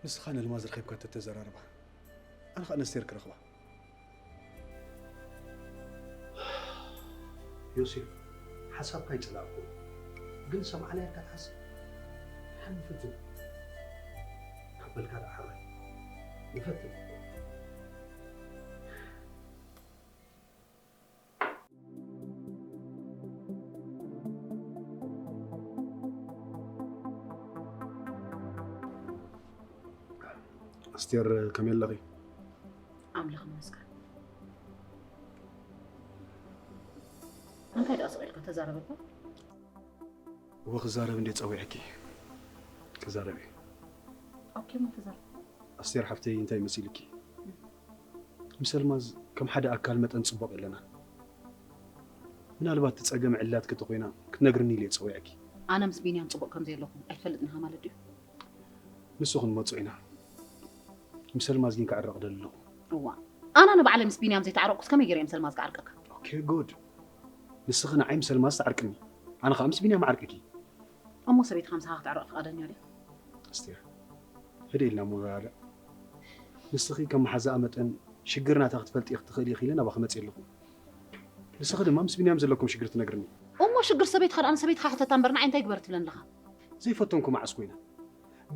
ንስኻ ነልማዝ ረኺብካ ተተዘራርባ፣ ኣነ ኸኣ ነስቴር ክረኽባ። ዮሴፍ፣ ሓሳብካ ይጸላእኩ፣ ግን ሰምዓናዮ ኢልካ ትሓስብ? ደሓን ንፈትን። ካብ በልካ ደኣ ሓራይ። ንፈትን። ኣስቴር፣ ከመይ ኣለኺ? ኣምላኽ ይመስገን። እንታይ ደኣ ስቕ ኢልካ ተዛረበልካ? እወ፣ ክዛረብ እንድየ ጸዊዐኪ። ክዛረብ እየ። ኦኬ፣ እሞ ተዛረብ። ኣስቴር ሓፍተይ፣ እንታይ መሲልኪ? ምስ ኣልማዝ ከም ሓደ ኣካል መጠን ጽቡቕ የለናን። ምናልባት እቲ ጸገም ዕላትኪ ተኾይና ክትነግርኒ ኢለ እየ ጸዊዐኪ። ኣነ ምስ ቢንያም ጽቡቕ ከም ዘየለኹ ኣይትፈልጥን ኢኻ ማለት ድዩ? ንሱ ክንመጾ ኢና። ምስ ኣልማዝ ግን ክዕረቕ ደሊ ኣለኹ። እዋ፣ ኣነ ንባዕለይ ምስ ቢንያም ዘይተዓረቕኩስ ከመይ ገይረ እየ ምስ ኣልማዝ ክዓርቀካ? ኦኬ፣ ጉድ። ንስኺ ንዓይ ምስ ኣልማዝ ትዓርቅኒ፣ ኣነ ኸኣ ምስ ቢንያም ዓርቅኪ። እሞ ሰበይትኻ ምሳኻ ክትዕረቕ ፍቓደኛ ድያ? ኣስቴር፣ ህድእ ኢልና እሞ ንረዳዳእ። ንስኺ ከም መሓዛኣ መጠን ሽግር ናታ ክትፈልጢ ክትኽእሊ ኢኺ ኢለ ናባኺ መጺእ ኣለኹ። ንስኺ ድማ ምስ ቢንያም ዘለኩም ሽግር ትነግርኒ። እሞ ሽግር ሰበይትኻ ደኣ ንሰበይትኻ ሕተታ እምበር ንዓይ እንታይ ግበር ትብለኒ ኣለኻ? ዘይፈተንኩ መዓስ ኮይነ?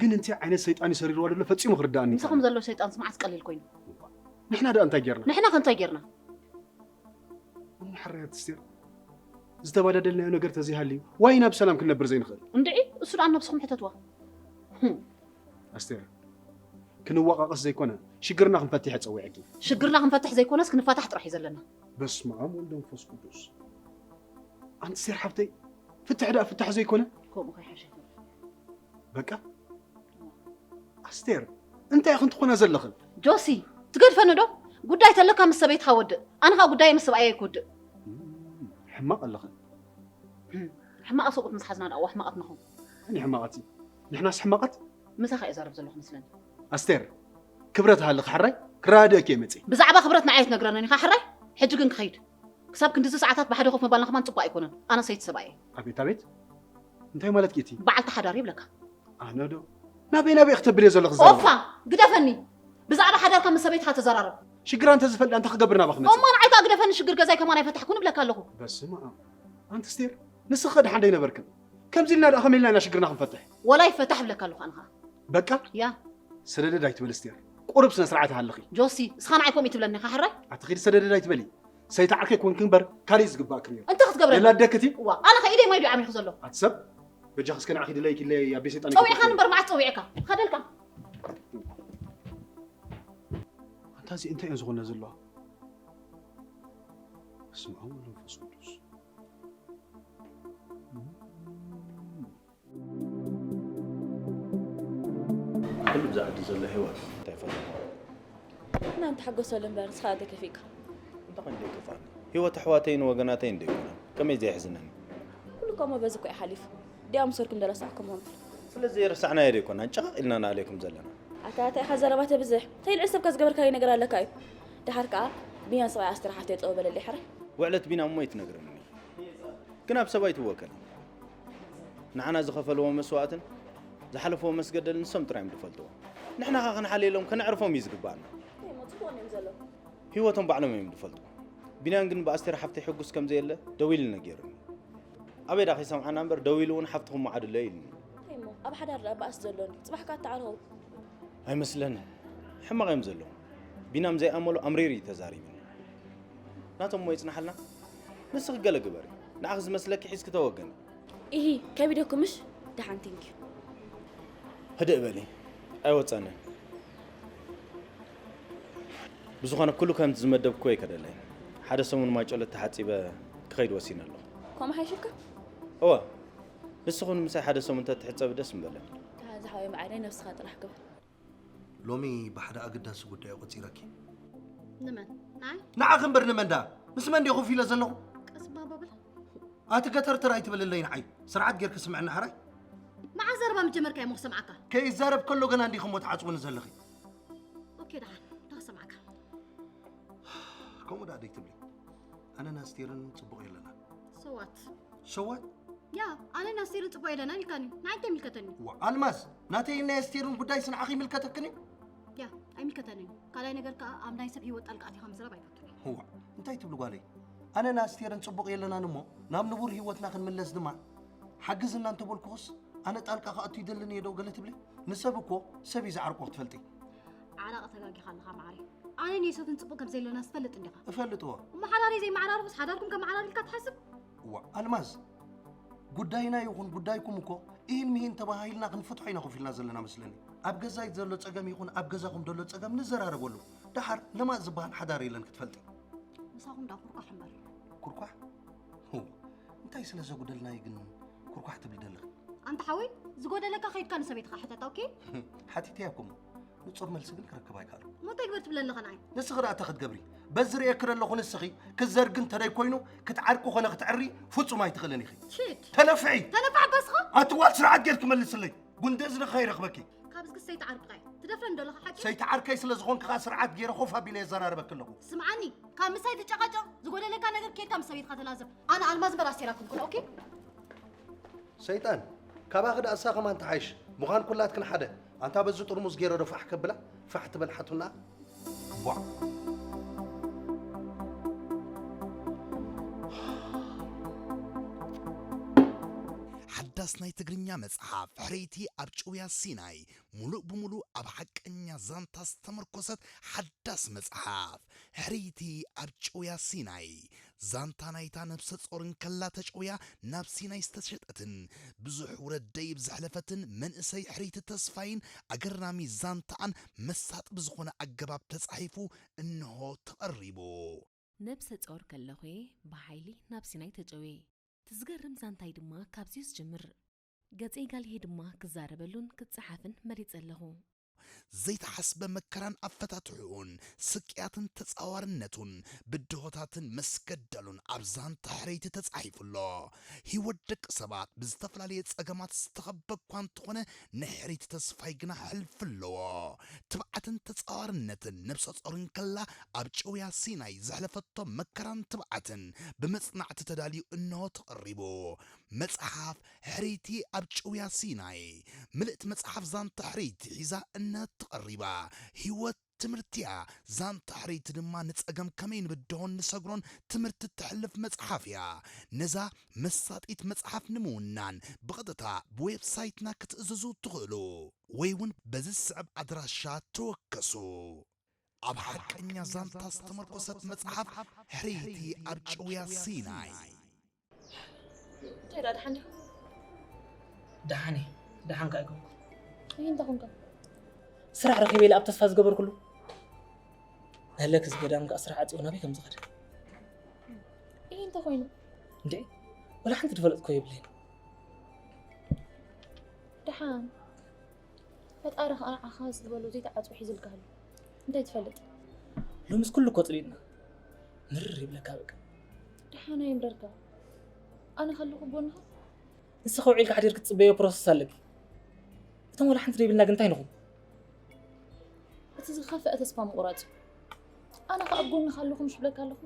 ግን እንታይ ዓይነት ሰይጣን እዩ ሰሪርዋ ዘሎ ፈጺሙ ክርድኣኒ ምሳኹም ኣይከኣለን። ዘሎ ሰይጣንስ መዓስ ቀሊል ኮይኑ? ንሕና ደኣ እንታይ ጌርና? ንሕና ከ እንታይ ጌርና? እሞ ሕራይ ኣስቴር፣ ዝተባዳደልናዮ ነገር ተዘይሃልዩ ዋይና ብሰላም ክንነብር ዘይንኽእል? እንድዒ፣ እሱ ደኣ ነብስኹም ሕተትዋ። ህም። ኣስቴር፣ ክንዋቃቀስ ዘይኮነ ሽግርና ክንፈትሕ እየ ጸዊዐኪ። ሽግርና ክንፈትሕ ዘይኮነስ ክንፋታሕ ጥራሕ እዩ ዘለና። በስመ ኣብ ወልድ መንፈስ ቅዱስ። ኣንቲ ኣስቴር ሓፍተይ፣ ፍትሕ ደኣ ፍታሕ ዘይኮነ? ከምኡ ከይሓሸ ይተርፍ። በቃ ኣስቴር፣ እንታይ ኢኽን ትኾና ዘለኽን? ጆሲ፣ ትገድፈኒ ዶ? ጉዳይ ተለካ ምስ ሰበይትኻ ወድእ፣ ኣነ ኸኣ ጉዳይ ምስ ሰብኣየይ ክውድእ። እም፣ ሕማቕ ኣለኽን። እም፣ ሕማቕ ሰብኡት ምስ ሓዝና ደኣ ሕማቓት ንኹን። ኣነ ሕማቓት እዩ። ንሕናስ ሕማቓት? ምሳኻ እየ ዛረብ ዘለኹ መስለኒ። ኣስቴር፣ ክብረት ሃልኺ ሕራይ፣ ክረዳድእኪ እየ መጺእ። ብዛዕባ ክብረት ንዓይ ኣይትነግረንን ኢኻ ሕራይ? ሕጂ ግን ክኸይድ። ክሳብ ክንድዚ ሰዓታት ብሓደ ኮፍ ምባልና ከማን ጽቡቕ ኣይኮነን። ኣነ ሰይቲ ሰብኣይ እየ። ኣቤት፣ ኣቤት። እንታይ ማለትኪ እቲ? በዓልቲ ሓዳር ይብለካ። ኣነ ዶ? ናበይ ናበይ ክተብልዮ ዘለኺ ዘረባ? ኦፋ፣ ግደፈኒ። ብዛዕባ ሓዳርካ ምስ ሰበይትኻ ተዘራረብ። ሽግራ እንተዝፈልጥ እንታይ ክገብር ናባኺ መጺእ? እሞ ንዓይ ከኣ ግደፈኒ፣ ሽግር ገዛይ ከማን ኣይፈታሕኩን እብለካ ኣለኹ። በስመ ኣብ። ኣንቲ ኣስቴር፣ ንስኺ ከ ደሓን ዶ ኣይነበርክን? ከምዚ ኢልና ደኣ ከመይ ኢልና ኢና ሽግርና ክንፈትሕ? ወላ ይፈታሕ እብለካ ኣለኹ ኣነ ኸኣ። በቃ? ያ። ሰደደድ ኣይትበሊ ኣስቴር። ቁሩብ ስነ ስርዓት ሃልኺ። ጆሲ፣ እስኻ ንዓይ ከምኡ ትብለኒ ኢኻ ሕራይ? ኣቲ ኺዲ ሰደደድ ኣይትበሊ። ሰይቲ ዓርከይ ኮንኪ እምበር ካልእ እዩ ዝግባእኪ ነይሩ። እንታይ ክትገብረኒ? የላደክቲ? እዋ፣ ኣነ ኸ ኢደይ ማይ ድዩ ዓሚኹ ዘሎ? ኣቲ ሰብ፣ በጃኺ እስከ ንዓኺ ድለይኪ ኢለ ኣብ ቤት ሰይጣን ጠዊዕካኒ ኣይከድኩ። እምበር መዓስ ጸዊዕካ? ኸደልካ። ኣንታ እዚ እንታይ እየን ዝኾና ዘለዋ? በስመ ኣብ ወወልድ ወመንፈስ ቅዱስ። ኩሉ ብዛ ዓዲ ዘሎ ህይወት እንታይ ፈለማ? እና እንተ ሓጎሰሉ እምበር ንስኻ እንታይ ከፊእካ? እንታይ ኮይኑ ዘይከፍኣኒ? ህይወት ኣሕዋተይን ወገናተይን ዶ ኣይኮነን? ከመይ ዘየሕዝነኒ? ኩሉ ከምኡ በዚ እኮ እዩ ሓሊፉ። ድያ ምሰርኩም ደረሳዕኩም እምበር። ስለዚ ዘይረሳዕናዮ ዶ ኣይኮናን ጨቐቕ ኢልና ንኣልየኩም ዘለና? ኣታ እንታይ ኢኻ ዘረባ ተብዝሕ? ተይልዕል ሰብካ ዝገበርካዮ ነገር ኣለካ እዩ። ደሓር ከኣ ቢንያም ሰብኣይ ኣስተር ሓፍተይ ጠው በለለይ ሕራይ። ውዕለት ቢንያም እሞ ኣይትነግረኒ። ግን ኣብ ሰብ ኣይትወከል። ንዓና ዝኸፈልዎ መስዋእትን ዝሓለፍዎ መስገደልን ንሶም ጥራይ እዮም ዝፈልጥዎ። ንሕና ኸ ክንሓልየሎም ከነዕርፎም እዩ ዝግባኣና። እንታይ እሞ ጽቡቕ እዮም ዘለዉ። ህይወቶም ባዕሎም እዮም ዝፈልጡ። ቢንያም ግን ብኣስቴር ሓፍተይ ሕጉስ ከም ዘየለ ደዊሉ ነጊሩኒ። ኣበይ ደኣ ከይሰምዓና እምበር ደዊሉ እውን ሓፍትኹም መዓድሎ ኢሉኒ። እንታይ እሞ ኣብ ሓዳር ደኣ ባእሲ ዘሎ እንድዩ። ጽባሕ ከኣ ኣተዓርኸው። ኣይመስለንን። ሕማቕ እዮም ዘለዉ። ቢንያም ዘይኣመሉ ኣምሪሩ እዩ ተዛሪቡኒ። ናቶም እሞ ይጽናሓልና። ንስኺ ገለ ግበሪ። ንዓኺ ዝመስለኪ ሒዝኪ ተወገኒ። ኢሂ፣ ከቢደኩ ምሽ? ደሓን፣ ቴንኪዩ። ህድእ በሊ። ኣይወጸንን። ብዝኾነ ኩሉ ከምቲ ዝመደብክዎ ኣይከደለይን። ሓደ ሰሙን ማይ ጨሎት ተሓጺበ ክኸይድ ወሲነ ኣለኹ። ከምኡ ሓይሽካ? እወ። ንስኹን ምሳይ ሓደ ሰሙን እንተትሕጸቢ ደስ ምበለኒ። ደሓን ዝሓወይ መዓረይ፣ ነብስኻ ጥራሕ ግበር። ሎሚ ብሓደ ኣገዳሲ ጉዳይ ቆጺረኪ። ንመን? ንዓይ? ንዓኺ እምበር ንመን ደኣ? ምስ መን ድየ ኮፍ ኢለ ዘለኹ? ቀስ ባባ በል። ኣቲ ገተርተር ኣይትበልለይ ንዓይ። ስርዓት ጌርኪ ስምዕኒ ሕራይ። መዓስ ዘረባ ምጀመርካዮ እሞ ክሰምዓካ? ከይዛረብ ከሎ ገና እንዲኺ እሞ ትዓጽውኒ ዘለኺ። ኦኬ ደሓን፣ እንታይ ክሰምዓካ? ከምኡ ደኣ ደይትብሊ። ኣነን ኣስቴርን ጽቡቕ የለናን። So what? So what? ያ፣ ኣነ ናስቴርን ጽቡቕ የለናን ኢልካኒ። ንዓይ እንታይ ይምልከተኒ? ዋ፣ ኣልማዝ፣ ናተይን ናይ ኣስቴርን ጉዳይስ ንዓኺ ይምልከተክን እዩ? ያ፣ ኣይምልከተንን እዩ። ካልኣይ ነገር ከኣ ኣብ ናይ ሰብ ህይወት ጣልቃ ኣቲኻ ምዝራብ ኣይፈቱን እየ። እዋ፣ እንታይ ትብሊ ጓለይ? ኣነ ንኣስቴርን ጽቡቕ የለናን እሞ ናብ ንቡር ህይወትና ክንምለስ ድማ ሓግዝና እንተበልኩኽስ፣ ኣነ ጣልቃ ክኣቱ ይደልን እየ ዶ ገለ ትብሊ? ንሰብ እኮ ሰብ እዩ ዝዓርቆ ክትፈልጢ። ዓራቕ ተጋጊኻ ኣለኻ መዓረይ። ኣነን ዮሴፍን ጽቡቕ ከም ዘለና ትፈልጥ እንዲኻ። እፈልጥዎ። እሞ ሓዳረይ ዘይመዓራርኹስ ሓዳርኩም ከመዓራርልካ ትሓስብ? እዋ፣ ኣልማዝ፣ ጉዳይና ይኹን ጉዳይኩም እኮ ኢሂን ምሂን ተባሃሂልና ክንፈትሖ ኢና ኮፍ ኢልና ዘለና መስለኒ። ኣብ ገዛይ ዘሎ ጸገም ይኹን ኣብ ገዛኹም ዘሎ ጸገም ንዘራረበሉ። ደሓር ለማጽ ዝበሃል ሓዳር የለን ክትፈልጢ። ምሳኹም ደኣ ኩርኳሕ እምበር። ኩርኳሕ? ሆ፣ እንታይ ስለ ዘጉደልና እዩ ግን ኩርኳሕ ትብሊ ዘለኺ? ኣንታ ሓወይ፣ ዝጎደለካ ከይድካ ንሰበይትኻ ሕተታ፣ ኦኬ? ሓቲተያ እኮ እሞ፣ ንጹር መልሲ ግን ክረክብ ኣይከኣልኩ። እሞ እንታይ ግበር ትብለኒ ኣለኻ ንዓይ? ንስኺ ደኣ እንታይ ክትገብሪ? በዚ ርእየኪ ዘለኹ ንስኺ ክትዘርጊ እንተደይ ኮይኑ፣ ክትዓርቂ ኮነ ክትዕሪ ፍጹም ኣይትኽእልን ኢኺ። ሽት! ተነፍሒ! ተነፍሒ ኣባስኻ? ኣቲ ጓል ስርዓት ጌርኪ መልስለይ። ጉንዲ እዝኒ ከይረኽበኪ። ካብ እዝጊ ሰይትዓርቅኻ እየ። ትደፍረኒ ዶ ኣለኻ ሓቂ? ሰይትዓርከይ ስለ ዝኾንኪ ኸኣ ስርዓት ገይረ ኮፍ ኣቢለ የዘራርበኪ ኣለኹ። ስምዓኒ፣ ካብ ምሳይ ትጨቓጨቕ፣ ዝጎደለካ ነገር ኬድካ ምስ ሰበይትካ ተላዘብ። ኣነ ኣልማዝ እምበር ኣስቴር ኣይኮንኩን፣ ኦኬ? ሰይጣን፣ ካባኺ ደኣ እሳ ከማን ትሓይሽ። ምዃን ኩላትክን ሓደ። ኣንታ በዚ ጥርሙዝ ገይረ ዶ ፋሕ ከብላ? ፋሕ ትበል ሓቱና። ቧዕ። ሓዳስ ናይ ትግርኛ መጽሓፍ ሕርይቲ ኣብ ጭውያ ሲናይ፣ ሙሉእ ብሙሉእ ኣብ ሓቀኛ ዛንታ ዝተመርኮሰት ሓዳስ መጽሓፍ። ሕርይቲ ኣብ ጭውያ ሲናይ። ዛንታ ናይታ ነብሰ ጾር እንከላ ተጨውያ ናብ ሲናይ ዝተሸጠትን ብዙሕ ውረድ ደይብ ዘሕለፈትን መንእሰይ ሕርይቲ ተስፋይን ኣገራሚ ዛንታኣን መሳጢ ብዝኾነ ኣገባብ ተጻሒፉ እንሆ ተቐሪቡ። ነብሰ ጾር ከለኹ'የ ብሓይሊ ናብ ሲናይ ተጨውየ። እቲ ዝገርም ዛንታይ ድማ ካብዚ'ዩ ዝጅምር። ገጸይ ጋልሄ ድማ ክዛረበሉን ክጸሓፍን መሪጸ ኣለኹ። ዘይተሓስበ መከራን ኣፈታትሕኡን፣ ስቅያትን ተጻዋርነቱን፣ ብድሆታትን መስገደሉን ኣብ ዛንታ ሕርይቲ ተጻሒፉ ኣሎ። ህይወት ደቂ ሰባት ብዝተፈላለየ ጸገማት ዝተኸበ እኳ እንተኾነ፣ ናይ ሕርይቲ ተስፋይ ግና ሕልፊ ኣለዎ። ትብዓትን ተጻዋርነትን ነብሰ ጾር እንከላ ኣብ ጭውያ ሲናይ ዘሕለፈቶ መከራን ትብዓትን ብመጽናዕቲ ተዳልዩ እንሆ ተቐሪቡ። መጽሓፍ ሕርይቲ ኣብ ጭውያ ሲናይ። ምልእቲ መጽሓፍ ዛንታ ሕርይቲ ሒዛ እንሆ ተቐሪባ። ህይወት ትምህርቲ'ያ። ዛንታ ሕርይቲ ድማ ንጸገም ከመይ ንብድሆን ንሰግሮን ትምህርቲ እተሕልፍ መጽሓፍ እያ። ነዛ መሳጢት መጽሓፍ ንምውናን ብቐጥታ ብዌብሳይትና ክትእዝዙ ትኽእሉ። ወይ እውን በዚ ዝስዕብ ኣድራሻ ተወከሱ። ኣብ ሓቀኛ ዛንታ ዝተመርኮሰት መጽሓፍ ሕርይቲ ኣብ ጭውያ ሲናይ። እንታይ ደኣ ደሓን ዲኻ? ደሓን እየ። ደሓን ከኣ ኣይኮንኩ። ይህ እንታይ ኮንካ? ስራሕ ረኺበ ኢለ ኣብ ተስፋ ዝገበርኩሉ። ናይ ለክስ ገዳም ከኣ ስራሕ ዓጽዮ ናበይ ከም ዝኸደ። ይህ እንታይ ኮይኑ? እንዴ? ወላ ሓንቲ ዝፈለጥኮ የብለይን። ደሓን። ፈጣሪ ኸኣ ንዓኻ ዝበሎ ዘይተዓጽዮ ሒዙልካ ኣሎ። እንታይ ትፈልጥ? ሎምስ ኩሉ እኮ ጽሊእና። ምርር ይብለካ በቃ። ደሓን ኣይምረርካ። ኣነ ከለኹ ጎንኻ። ንስኺ ውዒልካ ሓዲርኪ ትጽበዮ ፕሮሰስ ኣለኪ። እቶም ወላ ሓንቲ ዘይብልና ግን እንታይ ንኹን? እቲ ዝኸፍአ ተስፋ ምቑራጽ እዩ። ኣነ ኸኣ ኣብ ጎንኻ ኣለኹ ምሽ ብለካ ኣለኹ።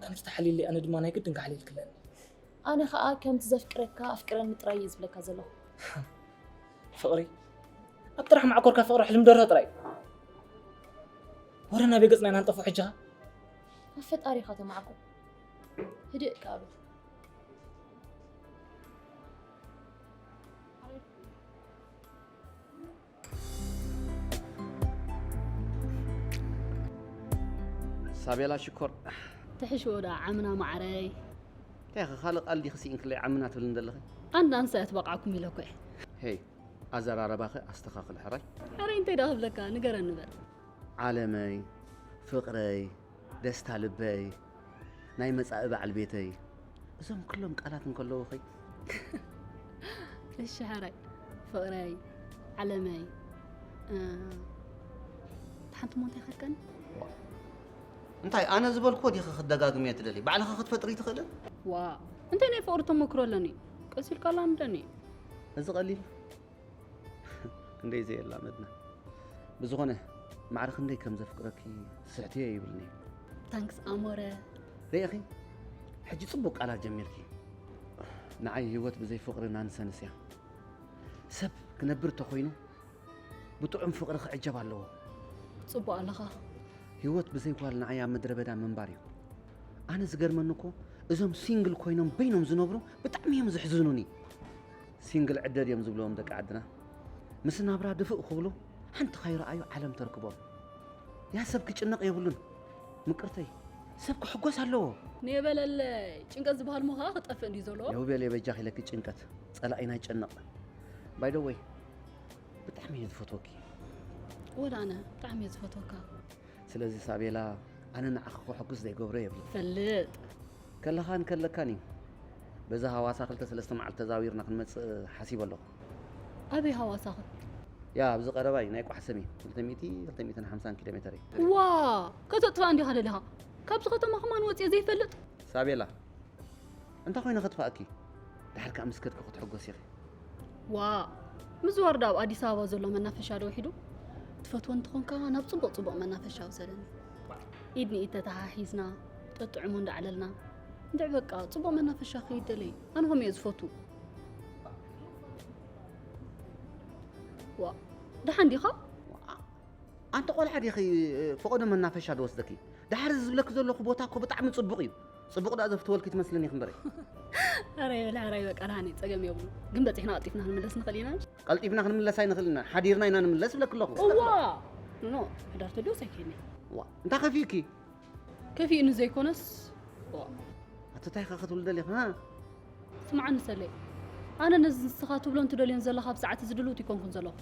ከምቲ ተሓልይለይ ኣነ ድማ ናይ ግድን ክሓልየልኪ ኣለኒ። ኣነ ኸኣ ከምቲ ዘፍቅረካ ኣፍቅረኒ ጥራይ እየ ዝብለካ ዘለኹ። ፍቕሪ ኣብ ጥራሕ ማዕኮርካ ፍቕሪ ሕልም ደርሆ ጥራይ። ወረ ናበይ ገጽና ኢና ንጠፍኦ ሕጂ ኸ? ኣብ ፈጣሪኻ ተማዕኮር። ህድእ ከኣ በል። ሳቤላ ሽኮር። ትሕሽዎ ደኣ ዓምና ማዓረይ። እንታይ ኢኺ ካልእ ቃል ዲኺ ስኢንክለይ ዓምና ትብልኒ ዘለኺ? ኣንዳ ኣንስቲ ኣየትበቕዓኩም ኢለ እኮ እየ። ሄይ፣ ኣዘራርባኺ ኣስተኻኽሊ ሕራይ። ሕራይ እንታይ ደኣ ክብለካ ንገረኒ በል። ዓለመይ፣ ፍቕረይ፣ ደስታ ልበይ፣ ናይ መጻኢ በዓል ቤተይ፣ እዞም ኩሎም ቃላት እንከለዉኺ። እሺ ሕራይ፣ ፍቕረይ፣ ዓለመይ፣ እ፣ ሓንቲ እሞ እንታይ ከድቀኒ? እንታይ ኣነ ዝበልክዎ ዲኺ ክትደጋግምዮ ትደሊ? ባዕልኺ ክትፈጥሪ ትኽእሊ? ዋእ፣ እንታይ ናይ ፍቕሪ ተመክሮ ኣለኒ? ቀስ ኢልካ ኣላምደኒ። እዚ ቀሊል ክንደይ ዘየላመድና። ብዝኾነ፣ ማዕረ ክንደይ ከም ዘፍቅረኪ ትስሕትዮ ይብልኒ። ታንክስ ኣሞረ። ርኢኺ? ሕጂ ጽቡቕ ቃላት ጀሚርኪ። ንዓይ ህይወት ብዘይ ፍቕሪ ናንሰንስ እያ። ሰብ ክነብር ተኾይኑ ብጥዑም ፍቕሪ ክዕጀብ ኣለዎ። ጽቡቕ ኣለኻ። ህይወት ብዘይ ጓል ንዓይ ኣብ ምድረ በዳ ምንባር እዩ። ኣነ ዝገርመኒ እኮ እዞም ሲንግል ኮይኖም በይኖም ዝነብሩ ብጣዕሚ እዮም ዝሕዝኑኒ። ሲንግል ዕደድ እዮም ዝብልዎም ደቂ ዓድና። ምስ ናብራ ድፍእ ክብሉ ሓንቲ ካይረኣዩ ዓለም ተርክቦም። ያ ሰብ ክጭነቕ የብሉን። ምቅርተይ ሰብ ክሕጎስ ኣለዎ። ኔበለለይ ጭንቀት ዝበሃል ሞ ከዓ ክጠፍእ እንዲዩ ዘለዎ። የውቤል የበጃኺ ኢለኪ ጭንቀት ጸላኢና ይጨነቕ። ባይደወይ ብጣዕሚ እየ ዝፈትወኪ። ወላ ኣነ ብጣዕሚ እየ ዝፈትወካ። ስለዚ ሳቤላ ኣነ ንዓኺ ከሐጉስ ዘይገብሮ የብለይ። ፈልጥ። ከለኻን ከለካን እዩ። በዛ ሃዋሳ ክልተ ሰለስተ መዓልቲ ተዛዊርና ክንመጽእ ሓሲበ ኣለኹ። ኣበይ ሃዋሳ ኸ? ያ ኣብዚ ቀረባ እዩ፣ ናይ ቋሕሰም እዩ። ክልተ ሚእቲ ክልተ ሚእትን ሓምሳን ኪሎ ሜተር እዩ። ዋ! ከተጥፍኣ እንዲኻ ደሊኻ? ካብዚ ከተማ ከማን ወጽየ ዘይፈልጥ? ሳቤላ እንታይ ኮይነ ከጥፍኣኪ? ድሓር ከኣ ምስ ከድኪ ክትሕጎሲ ኢኺ። ዋ ምዝዋር ዶ ኣብ ኣዲስ ኣበባ ዘሎ መናፈሻ ዶ ውሒዱ? ትፈትዎ እንተኾንካ ናብ ጽቡቕ ጽቡቕ መናፈሻ ውሰደኒ። ኢድ ንኢድ ተተሓሒዝና ጠጥዕሙ እንዳዕለልና እንድዕ በቃ ጽቡቕ መናፈሻ ክይድ ደለይ። ኣነ ከምኡ እየ ዝፈቱ። ዋ ደሓን ዲኻ? ኣንቲ ቆልዓ ዲኺ ፈቐዶ መናፈሻ ዝወስደኪ? ድሓር እዚ ዝብለኪ ዘለኹ ቦታ እኮ ብጣዕሚ ጽቡቕ እዩ። ጽቡቕ ደኣ ዘፍትወልኪ ትመስልኒ ኢኺ እምበረይ። ሕራይ በል ሕራይ በቃ ደሓን እዩ ጸገም የብሉን። ግን በጺሕና ቀልጢፍና ክንምለስ ንኽእል ኢና። ቀልጢፍና ክንምለስ ኣይንኽእልን ኢና፣ ሓዲርና ኢና ንምለስ እብለኪ ኣለኹ። እዋ ኖ ኖ ሕዳር ተድዮስ ኣይከይድን እየ። ዋ እንታይ ከፊእኪ? ከፊእኒ ዘይኮነስ ዋ ኣቲ እንታይ ኢኻ ክትብል ደሊኻ? ስምዓኒ ሰሌ፣ ኣነ ነዚ ንስኻ ትብሎን ትደልዮን ዘለኻ ኣብ ሰዓት እዚ ድልውቲ ኣይኮንኩን ዘለኹ።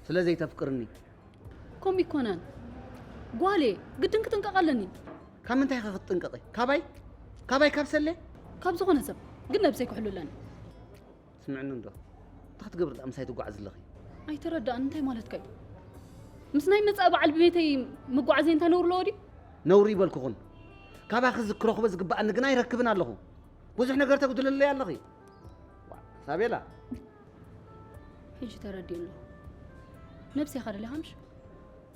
ስለ ዘይተፍቅርኒ ከምኡ ኣይኮነን ጓል እየ፣ ግድን ክጥንቀቕ ኣለኒ። ካብ ምንታይ ኢኻ ክትጥንቀቒ? ካባይ? ካባይ ካብ ሰሌ? ካብ ዝኾነ ሰብ ግን ነብሰይ ክሕሉ ኣለኒ። ስምዕኒ እንዶ እንታይ ክትገብሪ ደኣ ምሳይ ትጓዓዚ ኣለኺ? ኣይተረድኣን እንታይ ማለትካ እዩ? ምስ ናይ መጻኢ በዓል ቤተይ ምጓዓዘይ እንታይ ነውሪ ኣለዎ ድዩ? ነውሪ ይበልኩኹን። ካባኺ ክረኽቦ ዝግብኣኒ ግና ኣይረክብን ኣለኹ። ብዙሕ ነገር ተጉድልለይ ኣለኺ። ዋ፣ ሳቤላ። ሕጂ ተረዲኡ ኣሎ። ነብሰይ ኢኻ ደሊኻ ምሽ?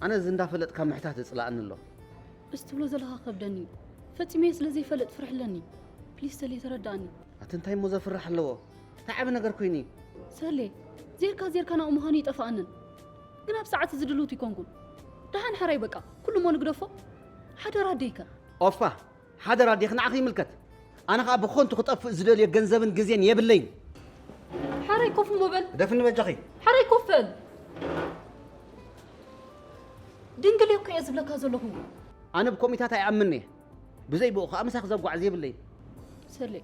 ኣነ እዚ እንዳፈለጥካ ምሕታት የጽልኣኒ ኣሎ። እዚ ትብሎ ዘለኻ ከብደኒ እዩ። ፈጺመዮ ስለ ዘይፈልጥ ፍርሒ ኣለኒ። ፕሊስ ሰሌ ተረድኣኒ። ኣቲ እንታይ እሞ ዘፍርሕ ኣለዎ? እንታይ ዓቢ ነገር ኮይኑ እዩ? ሰሌ፣ ዜርካ ዜርካ ናብኡ ምዃኑ ይጠፍኣንን። ግን ኣብ ሰዓት እዚ ድልውቲ ኣይኮንኩን። ደሓን ሕራይ በቃ፣ ኩሉ እሞ ንግደፎ። ሓደራ ኣደይ ከ? ኦፋ፣ ሓደራ ኣዴኺ ንዓኺ ይምልከት። ኣነ ኸኣ ብኾንቱ ክጠፍእ ዝደልዮ ገንዘብን ግዜን የብለይን። ሓራይ ኮፍ እሞ በል። ግደፍኒ በጃኺ። ሓራይ ኮፍ በል። ድንግል እየ እኮ እየ ዝብለካ ዘለኹ። ኣነ ብኮሚታት ኣይኣምንን እየ። ብዘይ ብኡ ኸኣ ምሳኺ ዘጓዕዝ የብለይን። ሰሌ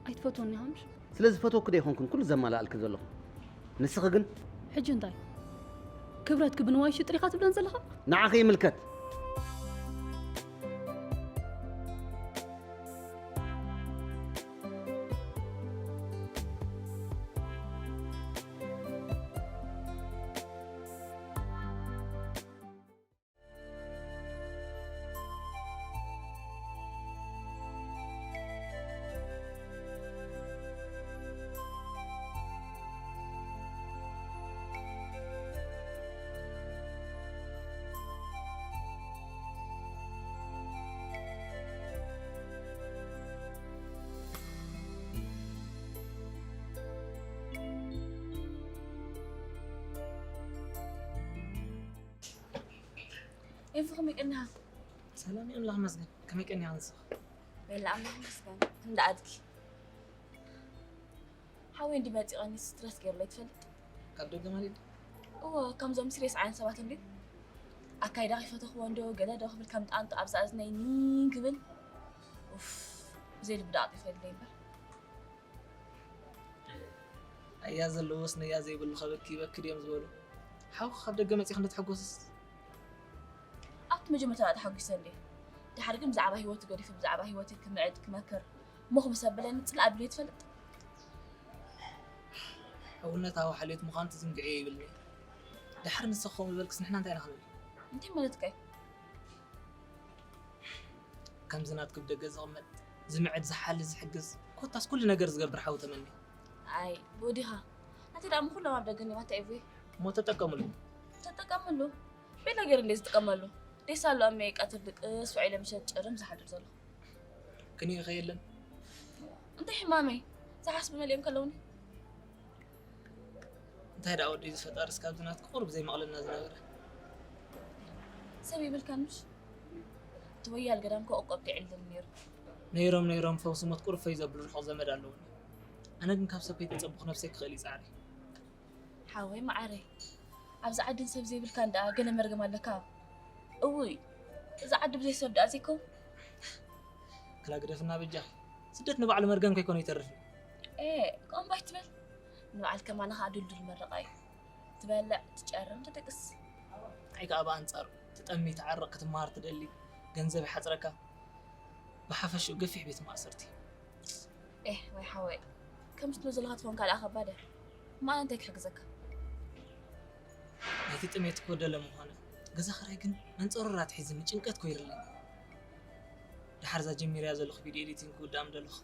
ኣይትፈትወኒ ኢኻ ምሽ? ስለ ዝፈትወኪ ዶ ኣይኮንኩን ኩሉ ዘማልኣልኪ ዘለኹ? ንስኺ ግን ሕጂ እንታይ ክብረትኪ ብንዋይ ሽጥር ኢኻ ትብለን ዘለኻ? ንዓኺ ይምልከት። ኤፊ ከመይ ቀኒኻ? ሰላም እየ ኣምላኽ ይመስገን። ከመይ ቀኒኻ ንስኺ? የለ ኣምላኽ ይመስገን። እንዳ ኣድጊ ሓወይ እንዲ መፂቐኒ ስትረስ ገይሩለይ ትፈልጥ? ካብ ደገ ማለት? እወ ከምዞም ስሬስ ዓይነት ሰባት እንዲ ኣካይዳ ከይፈተኽዎ እንዶ ገለ ዶ ክብል ከም ጣንጡ ኣብዛ እዝነይ ኒን ክብል ኡፍ ብዘይ ልቢ ዶ ኣጢፈለይ እምበር ኣያ ዘለዎስ ነያ ዘይብሉ ከበኪ ይበኪ ድዮም ዝበሉ ሓውኺ ካብ ደገ መፂኺ እንዶ ትሕጎስስ ኣብቲ መጀመርታ ተሓጒሰ እንዴ ድሓር ግን ብዛዕባ ህይወቱ ገዲፉ ብዛዕባ ህይወተይ ክምዕድ ክመክር እሞ ክምስ ኣብለኒ ፅላእ ኣቢሉ ትፈልጥ ሕውነታዊ ሓልዮት ምዃኑ ትዝንግዕዮ ይብልኒ ድሓር ንስኺ ከምኡ ዝበልክስ ንሕና እንታይ ኢና ክንብል እንታይ ማለትካ እዩ ከምዚ ናትኪ ብደገ ዝቕመጥ፣ ዝምዕድ፣ ዝሓሊ፣ ዝሕግዝ፣ ኮታስ ኩሉ ነገር ዝገብር ሓው ተመንየ። ኣይ ብኡ ዲኻ? ኣቲ ደኣ እሞ ኩሎም ኣብ ደገ እኒኦም ኣታ ኤፉየ። እሞ ተጠቀምሉ። ተጠቀምሉ? ቤላ ገይረ እንድየ ዝጥቀመሉ። ዴስ ኣሎ እመይ ቀትር ድቅስ ውዒለ ምሸት ጭርም ዝሓድር ዘለኹ። ክንዩኸ የለን? እንታይ ሕማመይ? ዝሓስቡ መሊኦም ከለውኒ። እንታይ ደኣ ወደይ ዝፈጣርስ ካብዚ ናትኪ ቁሩብ ዘይመቕለልና ዝነበረ። ሰብ የብልካን ምሽ? እቲ ወያል ገዳም ከ ቆቆብ ይዕልል ነይሩ። ነይሮም ነይሮም ፈውሲ ሞት ቁሩብ ፈይ ዘብሉ ርሑቕ ዘመድ ኣለውኒ። ኣነ ግን ካብ ሰብ ከይተጸበኹ ነብሰይ ክኽእል ይጻዕሪ። ሓወይ መዓረይ፣ ኣብዚ ዓድን ሰብ ዘይብልካን ደኣ ገለ መርገም ኣለካ። እውይ፣ እዚ ዓዲ ብዘይ ሰብ ደኣ ዘይከውን። ክላ ግደፍና በጃኺ። ስደት ንባዕሉ መርገም ከይኮነ ይተርፍ። ኤ፣ ከምኡ እምባ ኣይትበል። ንባዕል ከማና ኸኣ ድልዱል መረቓ እዩ። ትበልዕ፣ ትጨርም፣ ትድቅስ። ንዓይ ከኣ ብኣንጻሩ፣ ትጠሚ፣ ትዓርቕ፣ ክትመሃር ትደሊ፣ ገንዘብ ይሓጽረካ። ብሓፈሽኡ ገፊሕ ቤት ማእሰርቲ። ኤህ፣ ወይ ሓወይ፣ ከምዚ ትብሎ ዘለኻ ትኾን ካልኣ ከባድ እያ። እሞ ኣነ እንታይ ክሕግዘካ? ናይቲ ጥሜት ክወደለ ምዃነ። ገዛ ኽራይ ግን መንጸሮር ኣትሒዝኒ ጭንቀት ኮይርለይ። ደሓር እዛ ጀሚረያ ዘለኹ ቪድዮ ኤዲቲንግ ክውድኣ ምደለኹ።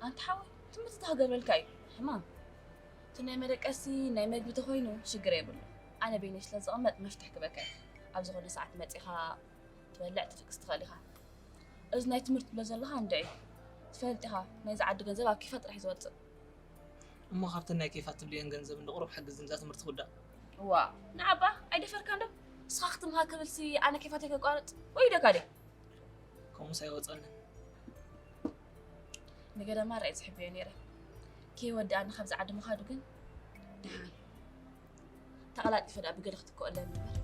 ኣንታ ሓወይ፣ ትምህርቲ ተኸገርበልካ እዩ። ሕማም። እቲ ናይ መደቀሲ፣ ናይ መግቢ ተኾይኑ ሽግር የብሉ። ኣነ በይነይ ስለ ዝቕመጥ መፍትሕ ክበካ እየ። ኣብ ዝኾነ ሰዓት መጺኻ ትበልዕ ትድቅስ ትኽእል ኢኻ። እዚ ናይ ትምህርቲ ትብሎ ዘለኻ እንድዒ። ትፈልጥ ኢኻ፣ ናይዚ ዓዲ ገንዘብ ኣብ ኬፋ ጥራሕ እዩ ዝወጽእ። እሞ ካብተን ናይ ኬፋ ትብልየን ገንዘብ እንዶ ቁሩብ ሓግዝኒ እዛ ትምህርቲ ክውዳእ። ዋ፣ ንዓባ ኣይደፈርካን ዶ? ንስኻ ክትምሃር ክብልሲ ኣነ ኬፋተይ ከቋርጽ? ወይ ኢደካ ድየ? ከምኡስ ኣይወጸንን። ንገደማ ርኣይ ዝሕብዮ ነይረ። ከይወድኣኒ ካብዚ ዓዲ ምኻዱ ግን ደሓን። ተቐላጢፈ ደኣ ብገለ ክትክኦ ኣለኒ እምበር።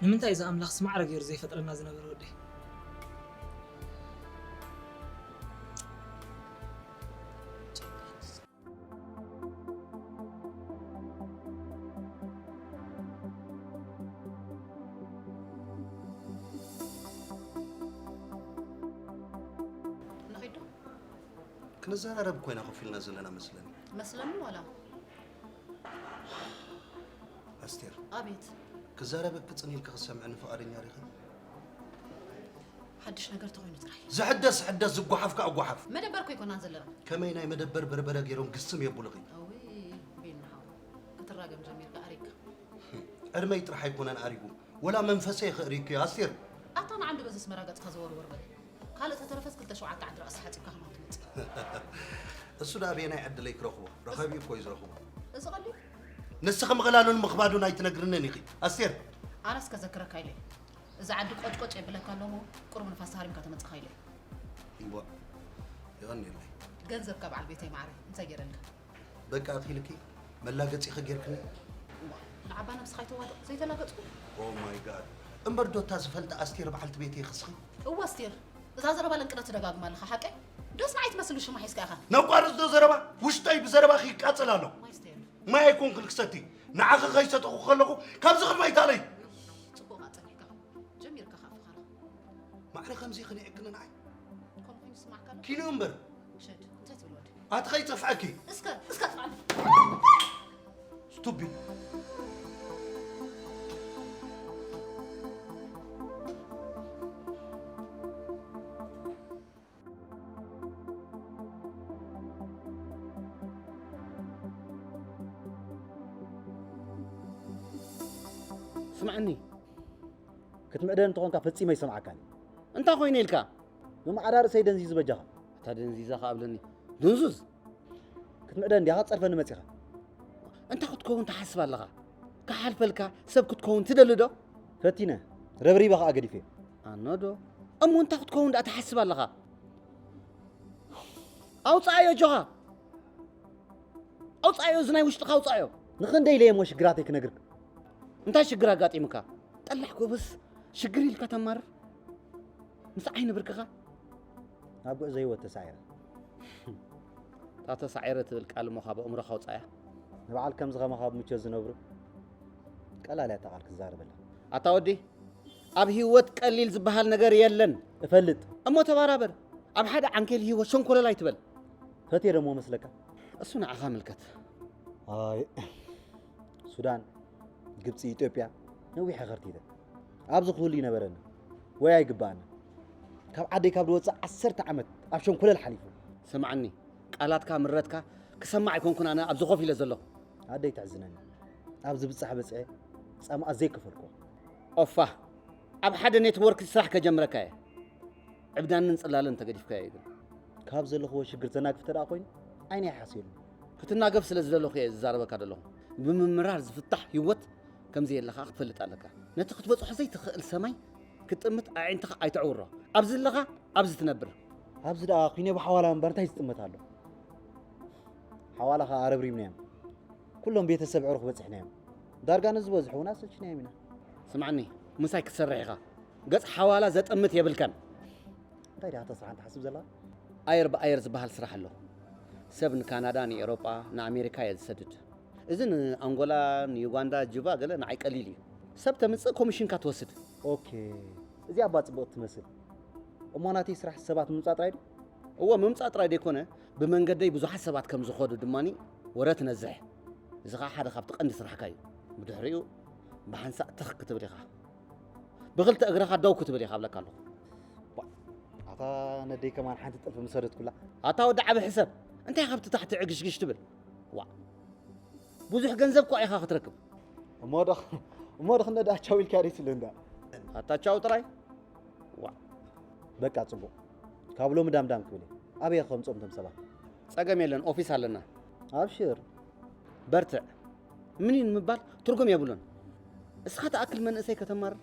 ንምንታይ እዚ ኣምላኽስ ማዕረ ገይሩ ዘይፈጥረና ዝነበረ ወደይ? ንኺድ ዶ? ክንዘራረብ እኮ ኢና ኮፍ ኢልና ዘለና መስለኒ። መስለኒ ዋላ? ኣስቴር፣ ኣቤት። ክዛረበኪ ጽን ኢልኪ ክትሰምዕኒ ፍቓደኛ ዲኺ? ሓድሽ ነገር ተኾይኑ ጥራይ። ዝሕደስ ሕደስ፣ ዝጓሓፍ ከኣ ጓሓፍ። መደበር እኮ ኣይኮናን ዘለና። ከመይ ናይ መደበር በርበረ ገይሮም ግስም የብሉኺ? እውይ፣ ቤና ሓወይ፣ ክትራገም ጀሚርካ ኣሪግካ። ዕድመይ ጥራሕ ኣይኮነን ኣሪጉ፣ ወላ መንፈሰይ ከእርየኪ እዩ ኣስቴር። ኣታ ንዓንዱ በዚ ኣስመራ ገጽካ ዘወርወር በል። ካልእ ተተረፈስ ክልተ ሸውዓተ ዓዲ ራእሲ ሓጺብካ ከማን ትመጽእ። እሱ ደኣ ኣበየናይ ዕድለይ ክረኽቦ? ረኸቢኡ እኮ እዩ ዝረኽቦ። እዚ ቀሊል። ንስኺ ምቕላሉን ምኽባዱን ኣይትነግርንን ኢኺ ኣስቴር። ኣነስ ከዘክረካ ኢለ። እዚ ዓዲ ቆጭቆጭ የብለካ ኣሎ እሞ ቁሩብ ንፋስ ተሃሪምካ ተመጽኻ ኢለ። እምቧእ። የቐንየለይ። ገንዘብካ በዓል ቤተይ ማዕረ እንታይ ገይረልካ? በቃ ኣኺልኪ መላገጺኺ ጌርክኒ። እዋ፣ ንዓባ ነብስኻ ኣይተዋድቕ፣ ዘይተላገጽኩ። Oh my God። እምበር ዶ እታ ዝፈልጣ ኣስቴር በዓልቲ ቤተይ ክስኺ? እዋ ኣስቴር፣ እዛ ዘረባ ለንቅነት ትደጋግማ ኣለኻ፣ ሓቀይ? ዶስ ንዓይ ትመስል ሽማ ሒዝካ ኢኻ? ነቋርጽ ዶ ዘረባ? ውሽጠይ ብዘረባኺ ይቃጸል ኣሎ። ማይ ኣስቴር። ማይ ኣይኮንኩን ክሰቲ። ንዓኺ ከይሰተኹ ከለኹ ካብዚ ኽድማይ ታለይ። ጽቡቕ ኣጸኒሕካ። ጀሚርካ ኸኣ ፍኻራ። ማዕረ ከምዚ ኽንዕቅኒ ንዓይ። ከምኡ ኮይኑ ይስማዕካ ኣሎ? ኪንኡ እምበር። ሸድ፣ እንታይ ትብል ወዲ? ኣቲ ኸይጠፍኣኪ። እስከ፣ እስከ ጥፋኣኒ። ስቱፒድ። ስምዓኒ፣ ክትምዕደኒ እንተኾንካ ፈጺመ ኣይሰምዓካን። እንታይ ኾይነ ኢልካ? መማዕዳ ርእሰይ ደንዚዙ በጃኻ። እታ ደንዚዛ ኸኣ ኣብለኒ። ድንዙዝ! ክትምዕደኒ እንዲኻ ትጸርፈኒ መጺኻ። እንታይ ክትከውን ትሓስብ ኣለኻ? ክሓልፈልካ ሰብ ክትከውን ትደሊ ዶ? ፈቲነ፣ ረብሪበ ኸኣ ገዲፈዮ። ኣነ ዶ? እሞ እንታይ ክትከውን ደኣ ትሓስብ ኣለኻ? ኣውጽኣዮ ኣጆኻ። ኣውጽኣዮ፣ እዚ ናይ ውሽጥኻ ኣውጽኣዮ። ንኽንደይ ኢለ እየ እሞ ሽግራተይ ክነግርካ። እንታይ ሽግር ኣጋጢሙካ? ጠላዕ ጎበዝ፣ ሽግር ኢልካ ተማርር። ምስ ዓይኒ ብርክኻ። ኣብ ጉዕዞ ህይወት ተሳዒረ። እታ ተሳዒረ ትብል ቃል እሞ ካብ ኣእምሮኻ ኣውጽኣያ። ንበዓል ከምዚ ኸማኻ ብምቾት ዝነብሩ ቀላል እያ እታ ቃል ክትዛረበላ። ኣታ ወዲ፣ ኣብ ህይወት ቀሊል ዝበሃል ነገር የለን። እፈልጥ። እሞ ተባራበር። ኣብ ሓደ ዓንኬል ህይወት ሸንኮለል ኣይትበል። ፈትየ ደሞ መስለካ? እሱ ንዓኻ ምልከት። ኣይ፣ ሱዳን፣ ግብጺ፣ ኢትዮጵያ ነዊሕ ከርቲተ። ኣብዚ ክህሉ ይነበረኒ ወይ ኣይግባኣኒ። ካብ ዓደይ ካብ ዝወጽእ ዓሰርተ ዓመት ኣብ ሸንኮለል ሓሊፉ። ስምዓኒ፣ ቃላትካ ምረትካ ክሰማዕ ኣይኮንኩን ኣነ ኣብዚ ኮፍ ኢለ ዘለኹ። ኣደይ ተሕዝነኒ። ኣብ ዝብጻሕ በጽሐ ጻማኣ ዘይከፈልኩ። ኦፋ፣ ኣብ ሓደ ኔትወርክ ስራሕ ከጀምረካ እየ። ዕብዳንን ጽላለን ተገዲፍካዮ እዩ ግን። ካብ ዘለኽዎ ሽግር ዘናግፍ ተደኣ ኮይኑ፣ ዓይነይ ሓስየሉ። ክትናገፍ ስለ ዝደለኹ እየ ዝዛረበካ ዘለኹ። ብምምራር ዝፍታሕ ህይወት ከም ዘየለኻ ክትፈልጥ ኣለካ። ነቲ ክትበጽሖ ዘይትኽእል ሰማይ ክትጥምት ኣዒንትኻ ኣይተዕውሮ። ኣብዚ ኣለኻ፣ ኣብዚ ትነብር። ኣብዚ ደኣ ኩነ ብሓዋላ እምበር እንታይ ዝጥመት ኣሎ? ሓዋላ ኸኣ ኣረብሪብናዮም። ኩሎም ቤተሰብ ዕሩኽ በጺሕናዮም። ዳርጋ ንዝበዝሑ እውን ኣሰልችናዮም ኢና። ስምዓኒ፣ ምሳይ ክትሰርሕ ኢኻ። ገጽ ሓዋላ ዘጥምት የብልካን። እንታይ ዲኻ እታ ስራሕ ትሓስብ ዘላ? ኣየር ብኣየር ዝበሃል ስራሕ ኣሎ። ሰብ ንካናዳ፣ ንኤውሮጳ፣ ንኣሜሪካ እየ ዝሰድድ። እዚ ንኣንጎላ፣ ንዩጋንዳ፣ ጁባ ገለ ንዓይ ቀሊል እዩ። ሰብ ተምጽእ ኮሚሽንካ ትወስድ። ኦኬ፣ እዚኣ እባ ጽብቕቲ ትመስል። እሞ ናተይ ስራሕ ሰባት ምምጻእ ጥራይ ድዩ? እወ፣ ምምጻእ ጥራይ ደይኮነ፣ ብመንገደይ ብዙሓት ሰባት ከም ዝኸዱ ድማኒ ወረ ትነዝሕ። እዚ ኸኣ ሓደ ካብቲ ቀንዲ ስራሕካ እዩ። ብድሕሪኡ ብሓንሳእ ትኽ ክትብል ኢኻ። ብኽልተ እግርኻ ደው ክትብል ኢኻ እብለካ ኣለኹ። ባ፣ ኣታ ነደይ ከማን ሓንቲ ጥልፊ ምሰደትኩላ። ኣታ ወዲ ዓቢ ሕሰብ፣ እንታይ ካብቲ ታሕቲ ዕግሽግሽ ትብል? ዋ፣ ብዙሕ ገንዘብ እኳ ኢኻ ክትረክብ። እሞ ዶ፣ እሞ ዶ ክንደዳ ቻው ኢልካ ደይ ትብለንዳ? ኣታ ቻው ጥራይ? ዋ። በቃ ጽቡቕ። ካብ ሎሚ ዳምዳም ክብል እየ። ኣበይ ከምጽኦም እቶም ሰባት? ጸገም የለን፣ ኦፊስ ኣለና። ኣብሽር። በርትዕ። ምኒን ምባል ትርጉም የብሉን። እስኻ ትኣክል መንእሰይ ከተማርር?